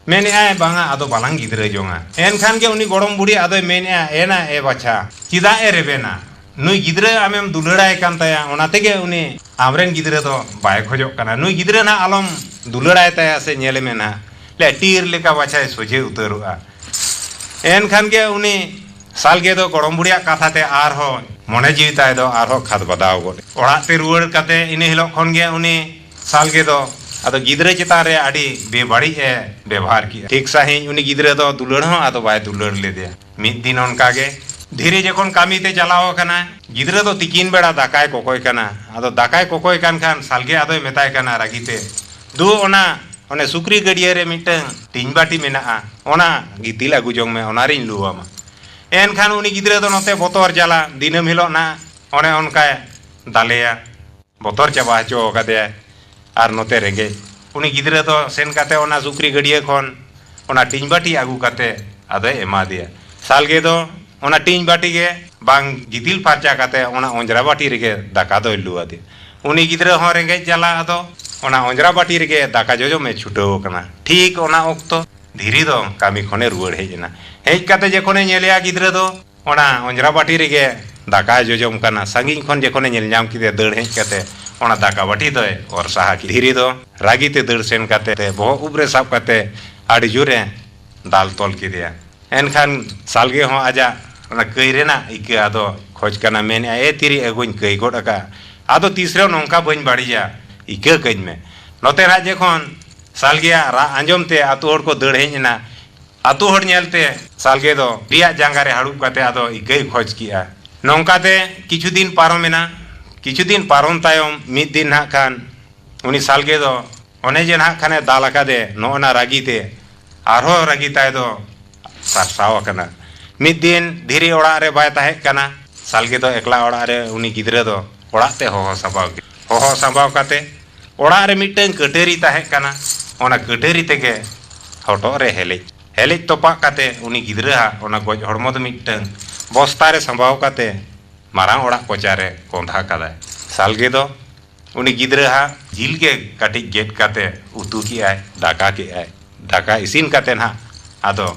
ᱢᱮᱱᱮᱜᱼᱟᱭ, ᱵᱟᱝᱟ, ᱟᱫᱚ ᱵᱟᱞᱟᱝ ᱜᱤᱫᱽᱨᱟᱹ ᱡᱚᱝᱟ᱾ ᱮᱱᱠᱷᱟᱱ ᱜᱮ ᱩᱱᱤ ᱜᱚᱲᱚᱢ ᱵᱩᱲᱦᱤ ᱟᱫᱚᱭ ᱢᱮᱱᱮᱜᱼᱟ, ᱮ ᱱᱟ, ᱮ ᱵᱟᱪᱷᱟ, ᱪᱮᱫᱟᱜ ᱮ ᱨᱮᱵᱮᱱᱟ? ᱱᱩᱭ ᱜᱤᱫᱽᱨᱟᱹ ᱟᱢᱮᱢ ᱫᱩᱞᱟᱹᱲᱟᱭ ᱠᱟᱱ ᱛᱟᱭᱟ, ᱚᱱᱟ ᱛᱮᱜᱮ ᱩᱱᱤ ᱟᱢᱨᱮᱱ ᱜᱤᱫᱽᱨᱟᱹ ᱫᱚ ᱵᱟᱭ ᱠᱷᱚᱡᱚᱜ ᱠᱟᱱᱟ᱾ ᱱᱩᱭ ᱜᱤᱫᱽᱨᱟᱹ ᱱᱟᱦᱟᱜ ᱟᱞᱚᱢ ᱫᱩᱞᱟᱹᱲᱟᱭ ᱛᱟᱭᱟ ᱥᱮ, ᱧᱮᱞᱮ ᱢᱮ ᱱᱟᱦᱟᱜ, ᱞᱮ ᱴᱤᱨ ᱞᱮᱠᱟ ᱵᱟᱪᱷᱟᱭ ᱥᱚᱡᱷᱮ ᱩᱛᱟᱹᱨᱚᱜᱼᱟ᱾ ᱮᱱᱠᱷᱟᱱ ᱜᱮ ᱩᱱᱤ ᱥᱟᱞᱜᱮ ᱫᱚ ᱜᱚᱲᱚᱢ ᱵᱩᱲᱦᱤᱭᱟᱜ ᱠᱟᱛᱷᱟ ᱛᱮ ᱟᱨᱦᱚᱸ ᱢᱚᱱᱮ ᱡᱤᱣᱤ ᱛᱟᱭ ᱫᱚ ᱟᱨᱦᱚᱸ ᱠᱷᱟᱫᱽ ᱵᱟᱫᱟᱣ ᱜᱚᱫ᱾ ᱚᱲᱟᱜ ᱛᱮ ᱨᱩᱣᱟᱹᱲ ᱠᱟᱛᱮ ᱤᱱᱟᱹ ᱦᱤᱞᱳᱜ ᱠᱷᱚᱱ ᱜᱮ ᱩᱱᱤ ᱥᱟᱞᱜᱮ ᱫᱚ ᱟᱫᱚ ᱜᱤᱫᱽᱨᱟᱹ ᱪᱮᱛᱟᱱ ᱨᱮ ᱟᱹᱰᱤ ᱵᱮᱵᱟᱹᱲᱤᱡ ᱮ ᱵᱮᱵᱚᱦᱟᱨ ᱠᱮᱜᱼᱟ᱾ ᱴᱷᱤᱠ ᱥᱟᱺᱦᱤᱡ ᱩᱱᱤ ᱜᱤᱫᱽᱨᱟᱹ ᱫᱚ ᱫᱩᱞᱟᱹᱲ ᱦᱚᱸ ᱟᱫᱚ ᱵᱟᱭ ᱫᱩᱞᱟᱹᱲ ᱞᱮᱫᱮᱭᱟ᱾ ᱢᱤᱫ ᱫᱤᱱ ᱚᱱᱠᱟ ᱜᱮ ᱫᱷᱤᱨᱤ ᱡᱚᱠᱷᱚᱱ ᱠᱟᱹᱢᱤ ᱛᱮ ᱪᱟᱞᱟᱣ ᱟᱠᱟᱱᱟᱭ, ᱜᱤᱫᱽᱨᱟᱹ ᱫᱚ ᱛᱤᱠᱤᱱ ᱵᱮᱲᱟ ᱫᱟᱠᱟᱭ ᱠᱚᱠᱚᱭ ᱠᱟᱱᱟ᱾ ᱟᱫᱚ ᱫᱟᱠᱟᱭ ᱠᱚᱠᱚᱭ ᱠᱟᱱ ᱠᱷᱟᱱ ᱥᱟᱞᱜᱮ ᱟᱫᱚᱭ ᱢᱮᱛᱟᱭ ᱠᱟᱱᱟ ᱨᱟᱹᱜᱤ ᱛᱮ, "ᱫᱩ, ᱚᱱᱟ, ᱚᱱᱮ ᱥᱩᱠᱨᱤ ᱜᱟᱹᱰᱭᱟᱹ ᱨᱮ ᱢᱤᱫᱴᱟᱝ ᱴᱤᱧ ᱵᱟᱹᱴᱤ ᱢᱮᱱᱟᱜᱼᱟ, ᱚᱱᱟ ᱜᱤᱛᱤᱞ ᱟᱹᱜᱩ ᱡᱚᱝ ᱢᱮ, ᱚᱱᱟ ᱨᱤᱧ ᱞᱩ ᱟᱢᱟ᱾" ᱮᱱᱠᱷᱟᱱ ᱩᱱᱤ ᱜᱤᱫᱽᱨᱟᱹ ᱫᱚ ᱱᱚᱛᱮ ᱵᱚᱛᱚᱨ ᱡᱟᱞᱟ ᱫᱤᱱᱟᱹᱢ ᱦᱤᱞᱳᱜ ᱱᱟᱜ ᱚᱱᱮ ᱚᱱᱠᱟᱭ ᱫᱟᱞᱮᱭᱟ, ᱵᱚᱛᱚᱨ ᱪᱟᱵᱟ ᱦᱚᱪᱚ ᱟᱠᱟᱫᱮᱭᱟᱭ᱾ ᱟᱨ ᱱᱚᱛᱮ ᱨᱮᱸᱜᱮᱡ, ᱩᱱᱤ ᱜᱤᱫᱽᱨᱟᱹ ᱫᱚ ᱥᱮᱱ ᱠᱟᱛᱮ ᱚᱱᱟ ᱥᱩᱠᱨᱤ ᱜᱟᱹᱰᱭᱟᱹ ᱠᱷᱚᱱ ᱚᱱᱟ ᱴᱤᱧ ᱵᱟᱹᱴᱤ ᱟᱹᱜᱩ ᱠᱟᱛᱮ ᱟᱫᱚᱭ ᱮᱢᱟ ᱫᱮᱭᱟ᱾ ᱥᱟᱞᱜᱮ ᱫᱚ ᱚᱱᱟ ᱴᱤᱧ ᱵᱟᱹᱴᱤ ᱜᱮ ᱵᱟᱝ ᱜᱤᱛᱤᱞ ᱯᱷᱟᱨᱪᱟ ᱠᱟᱛᱮ ᱚᱱᱟ ᱚᱸᱡᱽᱨᱟ ᱵᱟᱹᱴᱤ ᱨᱮᱜᱮ ᱫᱟᱠᱟ ᱫᱚᱭ ᱞᱩ ᱟᱫᱮᱭᱟ᱾ ᱩᱱᱤ ᱜᱤᱫᱽᱨᱟᱹ ᱦᱚᱸ ᱨᱮᱸᱜᱮᱡ ᱡᱟᱞᱟ ᱟᱫᱚ ᱚᱱᱟ ᱚᱸᱡᱽᱨᱟ ᱵᱟᱹᱴᱤ ᱨᱮᱜᱮ ᱫᱟᱠᱟ ᱡᱚᱡᱚᱢᱮ ᱪᱷᱩᱴᱟᱹᱣ ᱟᱠᱟᱱᱟ᱾ ᱴᱷᱤᱠ ᱚᱱᱟ ᱚᱠᱛᱚ ᱫᱷᱤᱨᱤ ᱫᱚ ᱠᱟᱹᱢᱤ ᱠᱷᱚᱱᱮ ᱨᱩᱣᱟᱹᱲ ᱦᱮᱡ ᱮᱱᱟ᱾ ᱦᱮᱡ ᱠᱟᱛᱮ ᱡᱚᱠᱷᱚᱱᱮ ᱧᱮᱞᱮᱭᱟ ᱜᱤᱫᱽᱨᱟᱹ ᱫᱚ ᱚᱱᱟ ᱚᱸᱡᱽᱨᱟ ᱵᱟᱹᱴᱤ ᱨᱮᱜᱮ ᱫᱟᱠᱟᱭ ᱡᱚᱡᱚᱢ ᱠᱟᱱᱟ, ᱥᱟᱺᱜᱤᱧ ᱠᱷᱚᱱ ᱡᱚᱠᱷᱚᱱᱮ ᱧᱮᱞ ᱧᱟᱢ ᱠᱮᱫᱮᱭᱟ ᱫᱟᱹᱲ ᱦᱮᱡ ᱠᱟᱛᱮ, ᱚᱱᱟ ᱫᱟᱠᱟ ᱵᱟᱹᱴᱤ ᱫᱚᱭ ᱚᱨ ᱥᱟᱦᱟ ᱠᱮᱫᱟ᱾ ᱫᱷᱤᱨᱤ ᱫᱚ ᱨᱟᱹᱜᱤ ᱛᱮ ᱫᱟᱹᱲ ᱥᱮᱱ ᱠᱟᱛᱮ ᱵᱚᱦᱚᱜ ᱩᱵ ᱨᱮ ᱥᱟᱵ ᱠᱟᱛᱮ ᱟᱹᱰᱤ ᱡᱳᱨᱮ ᱫᱟᱞ ᱛᱚᱞ ᱠᱮᱫᱮᱭᱟ᱾ ᱮᱱᱠᱷᱟᱱ ᱥᱟᱞᱜᱮ ᱦᱚᱸ ᱟᱡᱟᱜ ᱚᱱᱟ ᱠᱟᱹᱭ ᱨᱮᱱᱟᱜ ᱤᱠᱟᱹ ᱟᱫᱚ ᱠᱷᱚᱡᱽ ᱠᱟᱱᱟ, ᱢᱮᱱᱮᱫᱼᱟ, "ᱮ ᱛᱤᱨᱤ, ᱟᱹᱜᱩᱧ ᱠᱟᱹᱭ ᱜᱚᱫ ᱟᱠᱟᱫ, ᱟᱫᱚ ᱛᱤᱥ ᱨᱮᱦᱚᱸ ᱱᱚᱝᱠᱟ ᱵᱟᱹᱧ ᱵᱟᱹᱲᱤᱡᱟ, ᱤᱠᱟᱹ ᱠᱟᱹᱧ ᱢᱮ᱾" ᱱᱚᱛᱮ ᱱᱟᱜ ᱡᱚᱠᱷᱚᱱ ᱥᱟᱞᱜᱮᱭᱟᱜ ᱨᱟᱜ ᱟᱸᱡᱚᱢ ᱛᱮ ᱟᱹᱛᱩ ᱦᱚᱲ ᱠᱚ ᱫᱟᱹᱲ ᱦᱮᱡ ᱮᱱᱟ᱾ ᱟᱹᱛᱩ ᱦᱚᱲ ᱧᱮᱞᱛᱮ ᱥᱟᱞᱜᱮ ᱫᱚ ᱫᱷᱤᱨᱤᱭᱟᱜ ᱡᱟᱸᱜᱟ ᱨᱮ ᱦᱟᱹᱲᱩᱵ ᱠᱟᱛᱮ ᱟᱫᱚ ᱤᱠᱟᱹᱭ ᱠᱷᱚᱡᱽ ᱠᱮᱜᱼᱟ᱾ ᱱᱚᱝᱠᱟᱛᱮ ᱠᱤᱪᱷᱩ ᱫᱤᱱ ᱯᱟᱨᱚᱢᱮᱱᱟ᱾ ᱠᱤᱪᱷᱩ ᱫᱤᱱ ᱯᱟᱨᱚᱢ ᱛᱟᱭᱚᱢ ᱢᱤᱫ ᱫᱤᱱ ᱱᱟᱜ ᱠᱷᱟᱱ ᱩᱱᱤ ᱥᱟᱞᱜᱮ ᱫᱚ ᱚᱱᱮ ᱡᱮ ᱱᱟᱜ ᱠᱷᱟᱱᱮ ᱫᱟᱞ ᱟᱠᱟᱫᱮ, ᱱᱚᱜᱼᱚ ᱱᱟ ᱨᱟᱹᱜᱤ ᱛᱮ ᱟᱨᱦᱚᱸ ᱨᱟᱹᱜᱤ ᱛᱟᱭ ᱫᱚ ᱥᱟᱨᱥᱟᱣ ᱟᱠᱟᱱᱟ᱾ ᱢᱤᱫ ᱫᱤᱱ ᱫᱷᱤᱨᱤ ᱚᱲᱟᱜ ᱨᱮ ᱵᱟᱭ ᱛᱟᱦᱮᱸ ᱠᱟᱱᱟ᱾ ᱥᱟᱞᱜᱮ ᱫᱚ ᱮᱠᱞᱟ ᱚᱲᱟᱜ ᱨᱮ ᱩᱱᱤ ᱜᱤᱫᱽᱨᱟᱹ ᱫᱚ ᱚᱲᱟᱜ ᱛᱮ ᱦᱚᱦᱚ ᱥᱟᱢᱵᱟᱣ ᱠᱮᱫ᱾ ᱦᱚᱦᱚ ᱥᱟᱢᱵᱟᱣ ᱠᱟᱛᱮ ᱚᱲᱟᱜ ᱨᱮ ᱢᱤᱫᱴᱟᱝ ᱠᱟᱹᱴᱟᱹᱨᱤ ᱛᱟᱦᱮᱸ ᱠᱟᱱᱟ᱾ ᱚᱱᱟ ᱠᱟᱹᱴᱟᱹᱨᱤ ᱛᱮᱜᱮ ᱦᱚᱴᱚᱜ ᱨᱮ ᱦᱮᱞᱮᱡ ᱦᱮᱞᱮᱡ ᱛᱚᱯᱟᱜ ᱠᱟᱛᱮ ᱩᱱᱤ ᱜᱤᱫᱽᱨᱟᱹᱣᱟᱜ ᱚᱱᱟ ᱜᱚᱡ ᱦᱚᱲᱢᱚ ᱫᱚ ᱢᱤᱫᱴᱟᱝ ᱵᱚᱥᱛᱟ ᱨᱮ ᱥᱟᱢᱵᱟᱣ ᱠᱟᱛᱮ ᱢᱟᱨᱟᱝ ᱚᱲᱟᱜ ᱠᱚᱪᱟ ᱨᱮ ᱠᱚᱸᱫᱷᱟ ᱠᱟᱫᱟᱭ᱾ ᱥᱟᱞᱜᱮ ᱫᱚ ᱩᱱᱤ ᱜᱤᱫᱽᱨᱟᱹᱣᱟᱜ ᱡᱤᱞ ᱜᱮ ᱠᱟᱹᱴᱤᱡ ᱜᱮᱫ ᱠᱟᱛᱮ ᱩᱛᱩ ᱠᱮᱜᱼᱟᱭ, ᱫᱟᱠᱟ ᱠᱮᱜᱼᱟᱭ᱾ ᱫᱟᱠᱟ ᱤᱥᱤᱱ ᱠᱟᱛᱮ ᱱᱟᱦᱟᱜ ᱟᱫᱚ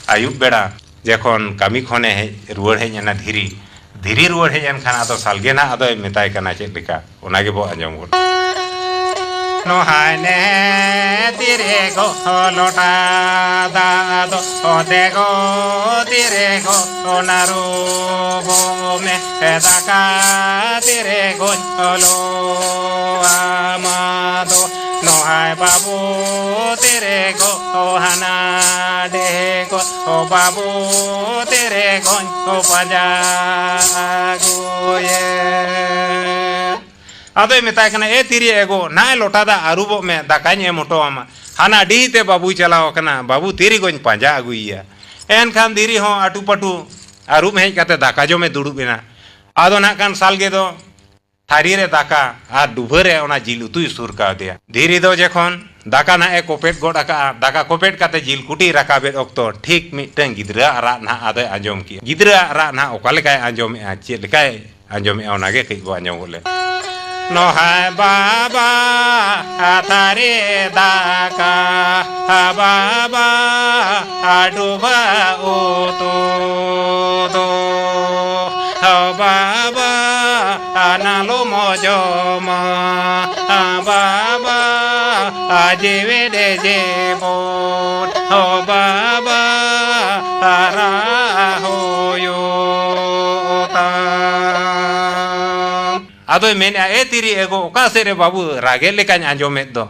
ᱟᱹᱭᱩᱵ ᱵᱮᱲᱟ ᱡᱚᱠᱷᱚᱱ ᱠᱟᱹᱢᱤ ᱠᱷᱚᱱᱮ ᱦᱮᱡ ᱨᱩᱣᱟᱹᱲ ᱦᱮᱡ ᱮᱱᱟ ᱫᱷᱤᱨᱤ, ᱫᱷᱤᱨᱤ ᱨᱩᱣᱟᱹᱲ ᱦᱮᱡ ᱮᱱ ᱠᱷᱟᱱ ᱟᱫᱚ ᱥᱟᱞᱜᱮ ᱱᱟᱦᱟᱜ ᱟᱫᱚᱭ ᱢᱮᱛᱟᱭ ᱠᱟᱱᱟ ᱪᱮᱫ ᱞᱮᱠᱟ, ᱚᱱᱟ ᱜᱮᱵᱚ ᱟᱸᱡᱚᱢ ᱜᱚᱫ᱾ ᱱᱚᱦᱟᱭ ᱱᱮ ᱛᱤᱨᱮ ᱜᱚ ᱞᱚᱴᱟ ᱫᱟᱜ ᱫᱚ ᱚᱫᱮ ᱜᱚ ᱛᱤᱨᱮ ᱜᱚ ᱚᱱᱟ ᱨᱩᱵᱚ ᱢᱮ ᱫᱟᱠᱟ ᱛᱤᱨᱮ ᱜᱚ ᱞᱚ ᱟᱢᱟ ᱫᱚ ᱱᱚᱦᱟᱭ ᱵᱟᱵᱩ ᱛᱤᱨᱮ ᱜᱚ ᱦᱟᱱᱟ ᱰᱮ ᱜᱚ ᱵᱟᱵᱩ ᱛᱤᱨᱮ ᱜᱚ ᱯᱟᱸᱡᱟ ᱟᱹᱜᱩᱭᱮ᱾ ᱟᱫᱚᱭ ᱢᱮᱛᱟᱭ ᱠᱟᱱᱟ, "ᱮ ᱛᱤᱨᱤ ᱮᱜᱳ, ᱱᱟᱭ ᱞᱚᱴᱟ ᱫᱟᱜ ᱟᱹᱨᱩᱵᱚᱜ ᱢᱮ, ᱫᱟᱠᱟᱧ ᱮᱢ ᱦᱚᱴᱚ ᱟᱢᱟ᱾ ᱦᱟᱱᱟ ᱰᱤᱦᱤ ᱛᱮ ᱵᱟᱹᱵᱩᱭ ᱪᱟᱞᱟᱣ ᱟᱠᱟᱱᱟ, ᱵᱟᱹᱵᱩ ᱛᱤᱨᱤ ᱜᱚᱧ ᱯᱟᱸᱡᱟ ᱟᱹᱜᱩᱭᱮᱭᱟ?" ᱮᱱᱠᱷᱟᱱ ᱫᱷᱤᱨᱤ ᱦᱚᱸ ᱟᱹᱴᱩ ᱯᱟᱹᱴᱩ ᱟᱹᱨᱩᱵ ᱦᱮᱡ ᱠᱟᱛᱮ ᱫᱟᱠᱟ ᱡᱚᱢᱮ ᱫᱩᱲᱩᱵ ᱮᱱᱟ᱾ ᱟᱫᱚ ᱱᱟᱜ ᱠᱷᱟᱱ ᱥᱟᱞᱜᱮ ᱫᱚ ᱛᱷᱟᱹᱨᱤ ᱨᱮ ᱫᱟᱠᱟ ᱟᱨ ᱰᱩᱵᱷᱟᱹ ᱨᱮ ᱚᱱᱟ ᱡᱤᱞ ᱩᱛᱩᱭ ᱥᱩᱨ ᱠᱟᱣᱫᱮᱭᱟ᱾ ᱫᱷᱤᱨᱤ ᱫᱚ ᱡᱚᱠᱷᱚᱱ ᱫᱟᱠᱟ ᱱᱟᱜ ᱮ ᱠᱚᱯᱮᱫ ᱜᱚᱫ ᱟᱠᱟᱜᱼᱟ, ᱫᱟᱠᱟ ᱠᱚᱯᱮᱫ ᱠᱟᱛᱮ ᱡᱤᱞ ᱠᱩᱴᱤᱭ ᱨᱟᱠᱟᱵᱮᱫ ᱚᱠᱛᱚ ᱴᱷᱤᱠ ᱢᱤᱫᱴᱟᱝ ᱜᱤᱫᱽᱨᱟᱹᱣᱟᱜ ᱨᱟᱜ ᱱᱟᱜ ᱟᱫᱚᱭ ᱟᱸᱡᱚᱢ ᱠᱮᱜᱼᱟ᱾ ᱜᱤᱫᱽᱨᱟᱹᱣᱟᱜ ᱨᱟᱜ ᱱᱟᱜ ᱚᱠᱟ ᱞᱮᱠᱟᱭ ᱟᱸᱡᱚᱢᱮᱜᱼᱟ, ᱪᱮᱫ ᱞᱮᱠᱟᱭ ᱟᱸᱡᱚᱢᱮᱜᱼᱟ, ᱚᱱᱟᱜᱮ ᱠᱟᱹᱡ ᱵᱚ ᱟᱸᱡᱚᱢ ᱜᱚᱫ ᱞᱮ᱾ ᱱᱚᱦᱟᱭ ᱵᱟᱵᱟ ᱛᱷᱟᱹᱨᱤ ᱫᱟᱠᱟ, ᱵᱟᱵᱟ ᱰᱩᱵᱟᱹ ᱩᱛᱩ ᱫᱚ, ᱵᱟᱵᱟ ᱱᱟᱞᱚᱢ ᱡᱚᱢᱟ, ᱵᱟᱵᱟ ᱡᱤᱣᱤ ᱨᱮ ᱡᱤᱵᱚᱱ, ᱵᱟᱵᱟ ᱨᱟᱦᱚᱭᱚ ᱛᱟᱢ᱾ ᱟᱫᱚᱭ ᱢᱮᱱᱮᱜᱼᱟ, "ᱮ ᱛᱤᱨᱤ ᱮᱜᱳ, ᱚᱠᱟ ᱥᱮᱫ ᱨᱮ ᱵᱟᱹᱵᱩ ᱨᱟᱜᱮᱫ ᱞᱮᱠᱟᱧ ᱟᱸᱡᱚᱢᱮᱫ ᱫᱚ?"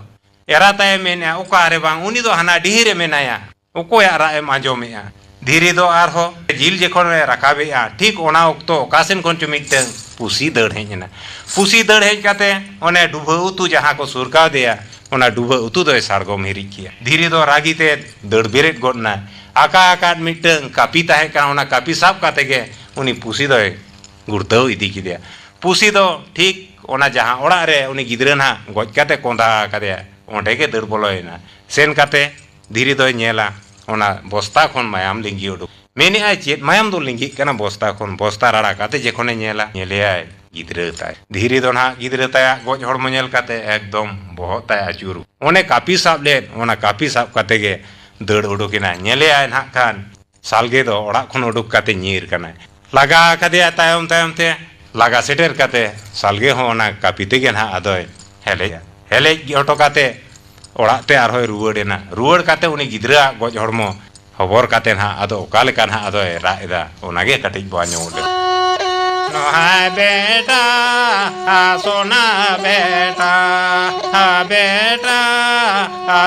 ᱮᱨᱟ ᱛᱟᱭ ᱢᱮᱱᱮᱜᱼᱟ, "ᱚᱠᱟ ᱨᱮ ᱵᱟᱝ, ᱩᱱᱤ ᱫᱚ ᱦᱟᱱᱟ ᱰᱤᱦᱤ ᱨᱮ ᱢᱮᱱᱟᱭᱟ, ᱚᱠᱚᱭᱟᱜ ᱨᱟᱜ ᱮᱢ ᱟᱸᱡᱚᱢᱮᱜᱼᱟ?" ᱫᱷᱤᱨᱤ ᱫᱚ ᱟᱨᱦᱚᱸ ᱡᱤᱞ ᱡᱚᱠᱷᱚᱱ ᱮ ᱨᱟᱠᱟᱵᱮᱜᱼᱟ, ᱴᱷᱤᱠ ᱚᱱᱟ ᱚᱠᱛᱚ ᱚᱠᱟ ᱥᱮᱱ ᱠᱷᱚᱱ ᱪᱚ ᱢᱤᱫᱴᱟᱝ ᱯᱩᱥᱤ ᱫᱟᱹᱲ ᱦᱮᱡ ᱮᱱᱟ᱾ ᱯᱩᱥᱤ ᱫᱟᱹᱲ ᱦᱮᱡ ᱠᱟᱛᱮ ᱚᱱᱮ ᱰᱩᱵᱷᱟᱹ ᱩᱛᱩ ᱡᱟᱦᱟᱸ ᱠᱚ ᱥᱩᱨ ᱠᱟᱣᱫᱮᱭᱟ, ᱚᱱᱟ ᱰᱩᱵᱷᱟᱹ ᱩᱛᱩ ᱫᱚᱭ ᱥᱟᱲᱜᱚᱢ ᱦᱤᱨᱤᱡ ᱠᱮᱜᱼᱟ᱾ ᱫᱷᱤᱨᱤ ᱫᱚ ᱨᱟᱹᱜᱤ ᱛᱮ ᱫᱟᱹᱲ ᱵᱮᱨᱮᱫ ᱜᱚᱫ ᱱᱟ᱾ ᱟᱠᱟ ᱟᱠᱟᱫ ᱢᱤᱫᱴᱟᱝ ᱠᱟᱹᱯᱤ ᱛᱟᱦᱮᱸ ᱠᱟᱱᱟ, ᱚᱱᱟ ᱠᱟᱹᱯᱤ ᱥᱟᱵ ᱠᱟᱛᱮ ᱜᱮ ᱩᱱᱤ ᱯᱩᱥᱤ ᱫᱚᱭ ᱜᱩᱲᱫᱟᱹᱣ ᱤᱫᱤ ᱠᱮᱫᱮᱭᱟ᱾ ᱯᱩᱥᱤ ᱫᱚ ᱴᱷᱤᱠ ᱚᱱᱟ ᱡᱟᱦᱟᱸ ᱚᱲᱟᱜ ᱨᱮ ᱩᱱᱤ ᱜᱤᱫᱽᱨᱟᱹ ᱱᱟᱦᱟᱜ ᱜᱚᱡ ᱠᱟᱛᱮ ᱠᱚᱸᱫᱟ ᱟᱠᱟᱫᱮᱭᱟ, ᱚᱸᱰᱮ ᱜᱮ ᱫᱟᱹᱲ ᱵᱚᱞᱚᱭᱮᱱᱟ᱾ ᱥᱮᱱ ᱠᱟᱛᱮ ᱫᱷᱤᱨᱤ ᱫᱚᱭ ᱧᱮᱞᱟ, ᱚᱱᱟ ᱵᱚᱥᱛᱟ ᱠᱷᱚᱱ ᱢᱟᱭᱟᱢ ᱞᱤᱸᱜᱤ ᱩᱰᱩᱠ᱾ ᱢᱮᱱᱮᱫᱼᱟᱭ, "ᱪᱮᱫ ᱢᱟᱭᱟᱢ ᱫᱚ ᱞᱤᱸᱜᱤᱜ ᱠᱟᱱᱟ ᱵᱚᱥᱛᱟ ᱠᱷᱚᱱ?" ᱵᱚᱥᱛᱟ ᱨᱟᱲᱟ ᱠᱟᱛᱮ ᱡᱚᱠᱷᱚᱱᱮ ᱧᱮᱞᱟ, ᱧᱮᱞᱮᱭᱟᱭ ᱜᱤᱫᱽᱨᱟᱹ ᱛᱟᱭ᱾ ᱫᱷᱤᱨᱤ ᱫᱚ ᱱᱟᱦᱟᱜ ᱜᱤᱫᱽᱨᱟᱹ ᱛᱟᱭᱟᱜ ᱜᱚᱡ ᱦᱚᱲᱢᱚ ᱧᱮᱞ ᱠᱟᱛᱮ ᱮᱠᱫᱚᱢ ᱵᱚᱦᱚᱜ ᱛᱟᱭ ᱟᱹᱪᱩᱨ᱾ ᱚᱱᱮ ᱠᱟᱹᱯᱤ ᱥᱟᱵ ᱞᱮᱫ, ᱚᱱᱟ ᱠᱟᱹᱯᱤ ᱥᱟᱵ ᱠᱟᱛᱮ ᱜᱮ ᱫᱟᱹᱲ ᱩᱰᱩᱠᱮᱱᱟᱭ᱾ ᱧᱮᱞᱮᱭᱟᱭ ᱱᱟᱦᱟᱜ ᱠᱷᱟᱱ ᱥᱟᱞᱜᱮ ᱫᱚ ᱚᱲᱟᱜ ᱠᱷᱚᱱ ᱩᱰᱩᱠ ᱠᱟᱛᱮ ᱧᱤᱨ ᱠᱟᱱᱟᱭ᱾ ᱞᱟᱜᱟ ᱟᱠᱟᱫᱮᱭᱟ ᱛᱟᱭᱚᱢ ᱛᱟᱭᱚᱢ ᱛᱮ᱾ ᱞᱟᱜᱟ ᱥᱮᱴᱮᱨ ᱠᱟᱛᱮ ᱥᱟᱞᱜᱮ ᱦᱚᱸ ᱚᱱᱟ ᱠᱟᱹᱯᱤ ᱛᱮᱜᱮ ᱱᱟᱦᱟᱜ ᱟᱫᱚᱭ ᱦᱮᱞᱮᱡᱟ᱾ ᱦᱮᱞᱮᱡ ᱦᱚᱴᱚ ᱠᱟᱛᱮ ᱚᱲᱟᱜ ᱛᱮ ᱟᱨᱦᱚᱸᱭ ᱨᱩᱣᱟᱹᱲ ᱮᱱᱟ᱾ ᱨᱩᱣᱟᱹᱲ ᱠᱟᱛᱮ ᱩᱱᱤ ᱜᱤᱫᱽᱨᱟᱹᱣᱟᱜ ᱜᱚᱡ ᱦᱚᱲᱢᱚ ᱦᱚᱵᱚᱨ ᱠᱟᱛᱮ ᱱᱟᱦᱟᱜ ᱟᱫᱚ ᱚᱠᱟ ᱞᱮᱠᱟ ᱱᱟᱦᱟᱜ ᱟᱫᱚᱭ ᱨᱟᱜ ᱮᱫᱟ, ᱚᱱᱟᱜᱮ ᱠᱟᱹᱴᱤᱡ ᱵᱚ ᱟᱸᱡᱚᱢ ᱞᱮᱜᱮ᱾ ᱱᱚᱦᱟᱭ ᱵᱮᱴᱟ, ᱥᱳᱱᱟ ᱵᱮᱴᱟ, ᱵᱮᱴᱟ,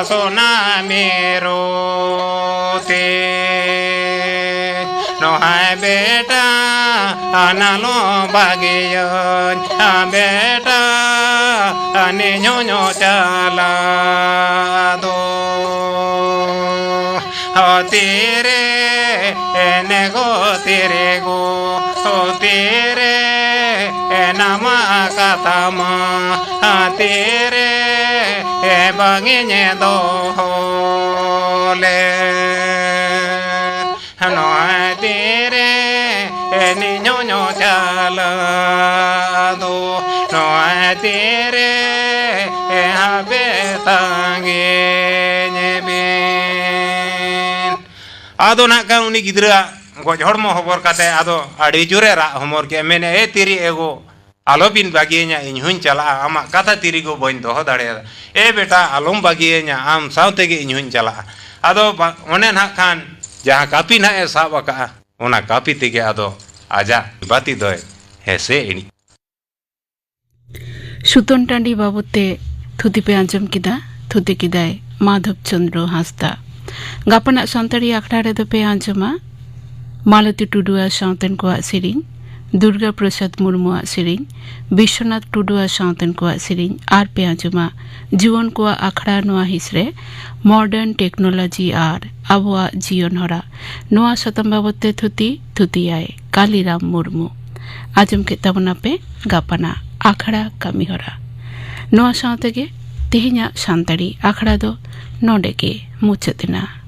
ᱥᱳᱱᱟ ᱢᱮᱨᱚ ᱛᱮ᱾ ᱱᱚᱦᱟᱭ ᱵᱮᱴᱟ, ᱟᱱᱟᱞᱚ ᱵᱟᱜᱤᱭᱟᱹᱧ, ᱵᱮᱴᱟ, ᱟᱱᱮ ᱧᱚᱧᱚ ᱪᱟᱞᱟ ᱫᱚ᱾ ᱛᱤᱨᱮ ᱮᱱᱮ ᱜᱚ, ᱛᱤᱨᱮ ᱜᱚ, ᱛᱤᱨᱮ ᱮᱱᱟᱢᱟ ᱠᱟᱛᱟᱢᱟ, ᱛᱤᱨᱮ ᱵᱟᱝᱤᱧ ᱫᱚᱦᱚ ᱞᱮ᱾ ᱱᱚᱜᱼᱚᱭ ᱛᱤᱨᱮ ᱱᱤᱧ ᱦᱚᱧ ᱪᱟᱞᱟᱜ ᱫᱚ, ᱱᱚᱜᱼᱚᱭ ᱛᱤᱨᱮ ᱦᱟᱯᱮ ᱛᱟᱺᱜᱤᱧ ᱵᱤᱱ᱾ ᱟᱫᱚ ᱱᱟᱜ ᱠᱷᱟᱱ ᱩᱱᱤ ᱜᱤᱫᱽᱨᱟᱹᱣᱟᱜ ᱜᱚᱡ ᱦᱚᱲᱢᱚ ᱦᱚᱵᱚᱨ ᱠᱟᱛᱮ ᱟᱫᱚ ᱟᱹᱰᱤ ᱡᱳᱨᱮ ᱨᱟᱜ ᱦᱚᱢᱚᱨ ᱠᱮᱫᱼᱟ, ᱢᱮᱱᱮᱫ, "ᱮ ᱛᱤᱨᱤ ᱮᱜᱳ, ᱟᱞᱚ ᱵᱤᱱ ᱵᱟᱹᱜᱤᱭᱟᱹᱧᱟ, ᱤᱧ ᱦᱚᱧ ᱪᱟᱞᱟᱜᱼᱟ, ᱟᱢᱟᱜ ᱠᱟᱛᱷᱟ ᱛᱤᱨᱤ ᱜᱚ ᱵᱟᱹᱧ ᱫᱚᱦᱚ ᱫᱟᱲᱮᱭᱟᱫᱟ᱾ ᱮ ᱵᱮᱴᱟ, ᱟᱞᱚᱢ ᱵᱟᱹᱜᱤᱭᱟᱹᱧᱟ, ᱟᱢ ᱥᱟᱶ ᱛᱮᱜᱮ ᱤᱧ ᱦᱚᱧ ᱪᱟᱞᱟᱜᱼᱟ᱾" ᱟᱫᱚ ᱵᱟ-, ᱚᱱᱮ ᱱᱟᱦᱟᱜ ᱠᱷᱟᱱ ᱡᱟᱦᱟᱸ ᱠᱟᱹᱯᱤ ᱱᱟᱦᱟᱜ ᱮ ᱥᱟᱵ ᱟᱠᱟᱫᱼᱟ, ᱚᱱᱟ ᱠᱟᱹᱯᱤ ᱛᱮᱜᱮ ᱟᱫᱚ ᱟᱡᱟᱜ ᱵᱟᱹᱛᱤ ᱫᱚᱭ ᱦᱮᱸᱥᱮ ᱮᱱᱮᱡ᱾ ᱥᱩᱛᱟᱹᱱ ᱴᱟᱺᱰᱤ ᱵᱟᱵᱚᱫ ᱛᱮ ᱛᱷᱩᱛᱤ ᱯᱮ ᱟᱸᱡᱚᱢ ᱠᱮᱫᱟ᱾ ᱛᱷᱩᱛᱤ ᱠᱮᱫᱟᱭ ᱢᱟᱫᱷᱚᱵ ᱪᱚᱸᱫᱽᱨᱚ ᱦᱟᱸᱥᱫᱟ᱾ ᱜᱟᱯᱟᱱᱟᱜ ᱥᱟᱱᱛᱟᱲᱤ ᱟᱠᱷᱲᱟ ᱨᱮᱫᱚ ᱯᱮ ᱟᱸᱡᱚᱢᱟ ᱢᱟᱞᱚᱛᱤ ᱴᱩᱰᱩ ᱟᱨ ᱥᱟᱶᱛᱮᱱ ᱠᱚᱣᱟᱜ ᱥᱮᱨᱮᱧ, ᱫᱩᱨᱜᱟ ᱯᱨᱚᱥᱟᱫᱽ ᱢᱩᱨᱢᱩᱣᱟᱜ ᱥᱮᱨᱮᱧ, ᱵᱤᱥᱥᱚᱱᱟᱛᱷ ᱴᱩᱰᱩ ᱟᱨ ᱥᱟᱶᱛᱮᱱ ᱠᱚᱣᱟᱜ ᱥᱮᱨᱮᱧ, ᱟᱨ ᱯᱮ ᱟᱸᱡᱚᱢᱟ ᱡᱩᱣᱟᱹᱱ ᱠᱚᱣᱟᱜ ᱟᱠᱷᱲᱟ ᱱᱚᱣᱟ ᱦᱤᱸᱥ ᱨᱮ ᱢᱚᱰᱟᱨᱱ ᱴᱮᱠᱱᱳᱞᱚᱡᱤ ᱟᱨ ᱟᱵᱚᱣᱟᱜ ᱡᱤᱭᱚᱱ ᱦᱚᱨᱟ᱾ ᱱᱚᱣᱟ ᱥᱟᱛᱟᱢ ᱵᱟᱵᱚᱫ ᱛᱮ ᱛᱷᱩᱛᱤ ᱛᱷᱩᱛᱤᱭᱟᱭ ᱠᱟᱞᱤᱨᱟᱢ ᱢᱩᱨᱢᱩ᱾ ᱟᱸᱡᱚᱢ ᱠᱮᱫ ᱛᱟᱵᱚᱱᱟᱯᱮ ᱜᱟᱯᱟᱱᱟᱜ ᱟᱠᱷᱲᱟ ᱠᱟᱹᱢᱤ ᱦᱚᱨᱟ᱾ ᱱᱚᱣᱟ ᱥᱟᱶ ᱛᱮᱜᱮ ᱛᱮᱦᱮᱧᱟᱜ ᱥᱟᱱᱛᱟᱲᱤ ᱟᱠᱷᱲᱟ ᱫᱚ ᱱᱚᱰᱮ ᱜᱮ ᱢᱩᱪᱟᱹᱫ ᱮᱱᱟ᱾